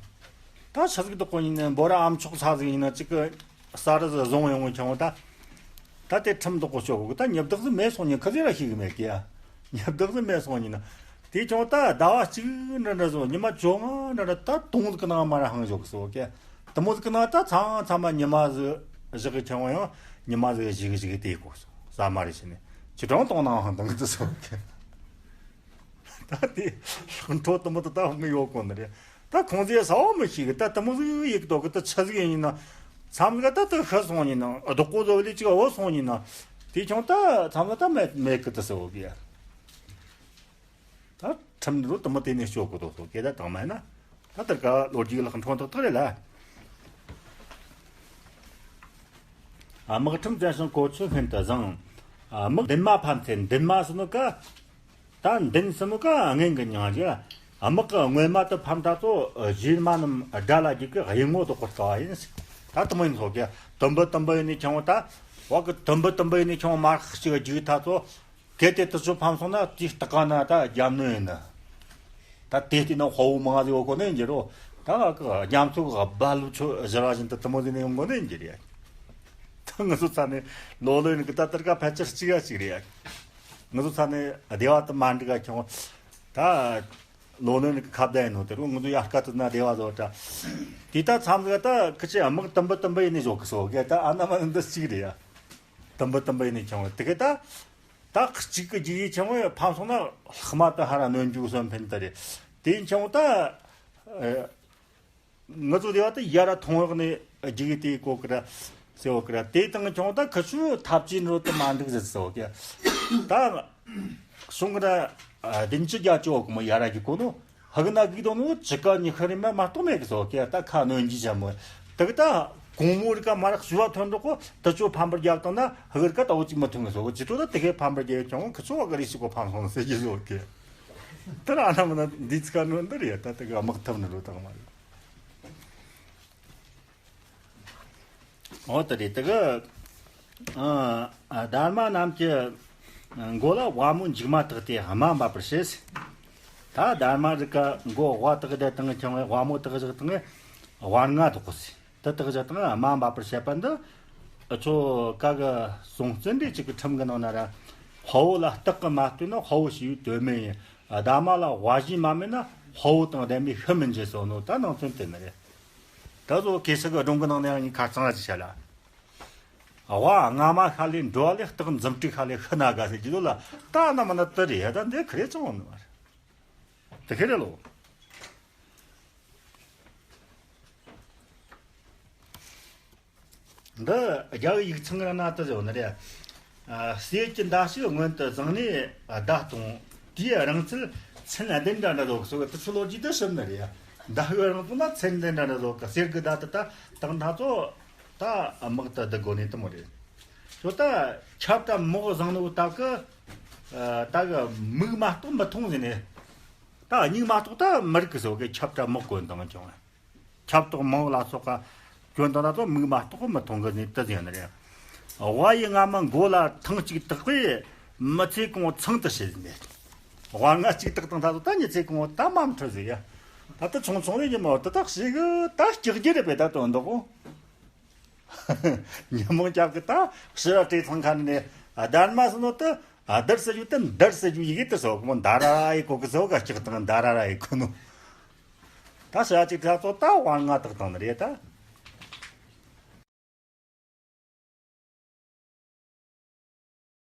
ད་ཆ་ཟིག་དོག་པོ་ཡིན་ན་འབོ་ར་ཨམ་ཆོག་ས་ཟིག་ཡིན་ན་ཅིག་གི་ས་རི་ཟིག་བཟུང་ཡོང་ངོ་ཁྱོང་ད། ད་དེ་ཁྲིམས་དོག་པོ་ཤོག་གི། ད་ཉི་བདག་ཟིག་མེད་སོང་ཉིན་ཁི་ཟིག་ར་ཤེས་གི་མེད་གི་ཡ། ཉི་བདག་ཟིག་མེད་སོང་ཉིན་ན། དེ་ཁྱོང་ད་ཟླ་བ་གཅིག་འདྲ་འདྲ་ཟོ་ཉི་མ་བཅོ་ལྔ་འདྲ་འདྲ་ད་དུང་ཟིག་གི་ནང་མ་ར་ཧང་ཞོག་གི་སོ་གི། དེ་མོ་ཟིག་གི་ནང་ད་ཚང་ཚང་མ་ཉི་མ་ཟིག་བཞག་གི་ཁྱོང་ཡང་ཉི་མ་ཟིག་བཞི་གི་བཞི་གི་དེ་གོ་སོ། ས་མ་རེ་བྱས་ནས་ཁྱི་གྲོང་གཏོང་ནའང་ཧང་དང་གི་དུ་སོ་གི། ད་དེ་ལྷག་འཕྲོ་དེ་མོ་དེ་ད་ཧང་གི་ཡོད་གོ་ནི་རེད། ད་ཁོང་ཚོས་ས་བ་མི་ཤེས་གི། ད་དེ་མོ་ཟིག་ཡིག་ཏོ་གི་ད་ཆ་ཟིག་ཡིན་ན། མཚམས་ཟིག་ད་ད་ཤི་སོང་ཡིན་ན། བདག་པོ་ཟོ་བ་ལས་ཅིག་འོ་སོང་ཡིན་ན། དེ་ཁྱོང་ད་མཚམས་ལ་ད་མེད་མེད་གི་ད་ཟེར་བ་གི་ཡ། ད་ཁྲིམས་འདི་ལོ་དེ་མོ་དེ་ནས་སྐྱོ་གི་དོ་སོ་གི། ད་དང་མ་ཡིན་ན་ད་དེར་ག་ལོ་རྒྱུས་ལ་ཁྲོང་ཐག་ཐག་རེད་ལ། དམག་ཁྲིམས་བཙན་ཞིང་གོ་ཆོད་ཤིན་ཏུ་བཟང་། དམག་འདུན་མ་ཕམ་ཚེ་འདུན་མ་ཟེར་ནོ་ག་ད་འདུན་ཟེར་ནོ་ག་ངན་གི་མྱིང་ཡ། དམག་གི་སྔོན་མ་དུ་ཕམ་ད་ཚོ་རྗེས་མ་རྣམས་དགྲ་ལ་རྒྱུག་གི་གཡུལ་ངོ་དུ་སྐོར་ལྟ་བ་ཡིན། ད་དུ་མོ་ཡིན་ཚོ་གི་དུམ་བུ་དུམ་བུ་ཡིན་ནི་ཁྱོང་ད་བ་གི་དུམ་བུ་དུམ་བུ་ཡིན་ནི་ཁྱོང་མར་གཅིག་རྒྱུག་ད་ཚོ་གལ་ཏེ་དུ་ཚོ་ཕམ་སོང་ན་དེའི་སྟག་ན་ད་རྒྱབ་ནོ་ཡིན་ན། ད་དེ་ལྟས་ན་དཔའ་བོ་མང་ཟིག་ཡོད་གོ་ནི་འགྱུར་རོ། ད་ག་རྒྱ་མཚོ་གི་རྦ་ལུ་ཆུ་བཞུར་བ་བཞིན་དུ་དུ་མོ་ཟིག་ནས་ཡོང་གོ་ནི་འགྱུར་ཡ། ད་ང་ཚོ་ཚ་ནས་ལོ་ལོན་གི་ད་ལྟར་ག་ཕལ་ཆེར་གཅིག་ཡ་གཅིག་རེད་ཡ། ང་ཚོ་ཚ་ནས་སྡེ་བ་དུ་མ་འགྲིག་ག་ཁྱོང་། ད་ལོ་ལོན་གི་ཁ་བརྡ་ཡིན་ནོ་དེ་རུ་ང་ཚོ་ཡར་སྐད་དུ་ན་སྡེ་བ་བཟོ་གྲ། དེ་ད་མཚམས་ཟིག་ད་ཁི་ཆེ་དམག་དུམ་བུ་དུམ་བུ་ཡིན་ནས་བཞོག་གི་སོ་གི། ད་ཨ་ན་མ་ནི་འདི་གཅིག་རེད་ཡ། དུམ་བུ་དུམ་བུ་ཡིན་ནས་ཁྱོང་དེ་གི་ད། ད་གཅིག་གི་རྒྱུ་ཡིས་ཆང་བས་ཕམ་སོང་ན་ལྷག་མ་དུ་ཧ་ར་གནོན་རྒྱུ་སོན་ཕན་ད་རེད། དེ་ཡིན་ཆང་ད། ཨ། ང་ཚོ་དེ་བ་དུ་ཡ་ར་ཐོང་འོག་ནས་རྒྱུ་ཡིས་དེ་གོ་ཀི་ར། ཟེར་བ་ཀི་ར་དེ་དང་ཆང་ད་ཁི་ཆུ་ཐབས་ཇུས་འགྲོ་དུ་མ་འགྲིག་ཟེར་ཟེར་བ་ཀི། ད། གསུང་གི་ར། བདུན་ཅུ་བརྒྱད་ཅུ་འོག་མོ་ཡ་ར་རྒྱུ་གོ་ནོ། ཧ་གི་ན་གི་དོ་ནོ་ཅི་ཀ་ཉི་ཤུ་རེ་མ་མ་གཏོགས་མེད་གི་སོ་ཀི་ད་ཁ་གནོན་གྱི་ཅན་མོ། དེ་གི་ད་གོང་མོ་རི་ཀ་མ་རག་ཞུ་བ་ཐོན་འགྲོ་གོ་དུ་ཅོ་ཕམ་པར་རྒྱག་དང་ན་ཧ་གི་རི་ཀ་ད་འོ་ཅིག་མ་ཐུང་གི་སོ་གི་ཅི་ཏོ་ད་དེ་གི་ཕམ་པར་རྒྱག་ཀྱང་ཁི་ཚོ་བ་གི་རི་ཞིག་གོ་ཕམ་སོང་ཟེར་གྱི་སོ་ཀི། དེ་ར་ཨ་ན་མ་ན་འདི་ཚི་ཀ་ནོ་འདི་རེད་ད་དེ་གི་དམག་ཐབས་ནི་རུ་དང་མ་རེད། འོ་དེ་རེད་དེ་གི། ཨ། སྡར་མ་རྣམས་ཀྱི་མགོ་ལ་དབའ་མོ་མཇུག་མ་བཏགས་ཏེ་དམའ་འབབ་པར་བྱེད། ད་སྡར་མ་རིགས་ཀ་མགོ་དབའ་བཏགས་དེ་དང་ཁྱང་བའི་དབའ་མོ་བཏགས་བཞག་དང་དབའ་རྔ་དོག་གོ་སི་དེ་བཏགས་བཞག་དང་དམའ་འབབ་པར་བྱེད་པ་འདི། ཨ་ཆོ་ཀ་གི་སྲོང་བཙན་འདྲེ་གཅིག་གི་ཁྲིམས་གི་ནང་ན་ར་དཔའ་བོ་ལ་སྟག་གི་མ་བཏུལ་ན་དཔའ་བོ་ཞེས་པའི་དོན་མེད་ཡིན། སྡར་མ་ལ་དབའ་ཞེས་མ་མེད་ན་དཔའ་བོ་དང་ལྡན་པའི་ཤུལ་མིན་ཅེས་སོགས་ནོ་ད་ནང་དོན་དེ་ནི་རེད། ད་གཟོད་གེ་སར་གི་སྒྲུང་གི་ནང་ནས་ཡང་ངས་ཁ་རྩང་ར་ཅིག་བཤད་ལ། དབའ་སྔ་མ་ཤ་ལས་འགྲོ་བ་ལས་སྟག་འཛུམ་དྲུག་ཤ་ལས་ཤི་ན་དགའ་ཟེར་གྱི་འདུག་ལ། ད་ན་མ་ན་དེ་རེད་ཡ། ད་འདི་ཁི་རེ་ཙང་ནི་མ་རེད། དེ་ཁི་རེ་ལོ། འདི་རྒྱ་གི་ཡིག་ཚང་ར་ན་དེ་ཟེར་བ་ནི་རེད། ཨ། གསེར་གྱི་མདའ་ཞིག་སྔོན་དུ་བཟུང་ནས་བརྡ་གཏོང་། དེའི་རིང་ཚུལ་མཚན་ལྡན་འདྲ་འདྲ་ཟོ་གི་སོ་གི་དེ་ཚོ་ལོ་རྒྱུས་དེ་ཤོད་ནི་རེད། མདའ་གི་རིང་ཚུལ་ན་མཚན་ལྡན་འདྲ་འདྲ་ཟོ་གི། གསེར་གི་མདའ་དེ་ད་དང་སྣ་ཚོགས་ད་དམག་ཏུ་བསྡུ་དགོས་ནི་དེ་མོ་རེད། ཁྱོད་ད་ཆབ་དང་མོག་བཟང་ནོ་ད་གི། ཨ། ད་གི་མིག་མ་གཏོགས་མི་མཐོང་ཟེར་ནས། ད་སྙིང་མ་གཏོགས་ད་མི་རིག་གི་སོ་གི། ཆབ་དང་མོག་གོན་དང་ཀྱང་། ཆབ་ཏོག་མང་ལ་སོགས་ཀ་གྱོན་དང་ལ་སོགས་མིག་མ་གཏོགས་མི་མཐོང་གི་ནི་དེ་ཟེར་ནི་རེད། དབའ་ཡི་སྔ་མ་མགོ་ལ་ཐང་གཅིག་བཏགས་པས་མི་ཚེ་གང་བོ་ཚང་དུ་བྱེད་ཟིན་ནས། དབའ་ང་གཅིག་བཏགས་དང་ད་དུང་ད་མི་ཚེ་གང་བོ་ད་མ་འཕྲོད་ཟིག་ཡ། ད་ལྟ་ཆུང་ཆུང་རེ་ཉི་མ་དེ་དག་ཞིག་ད་སྐྱག་རྒྱུ་རེད་པས། ད་དོན་དག་གོ། ཉི་མ་སྐྱག་གི་ད་ཕྱི་ར་བྲེ་ཚང་ཁ་ནས་སྡར་མ་སོ་ནོ་དེ། ཨ། སྡར་ས་རྒྱུ་དེ་འདར་ས་རྒྱུ་ཡི་གེ་དེ་སོགས་མོ་འདར་ར་ཡི་གོ་གི་སོགས་ག་སྐྱག་དང་འདར་ར་ཡི་གོ་ནོ། ད་ཤ་གཅིག་ད་ཚོ་ད་དབའ་ང་བཏགས་དང་ནི་རེད་ད།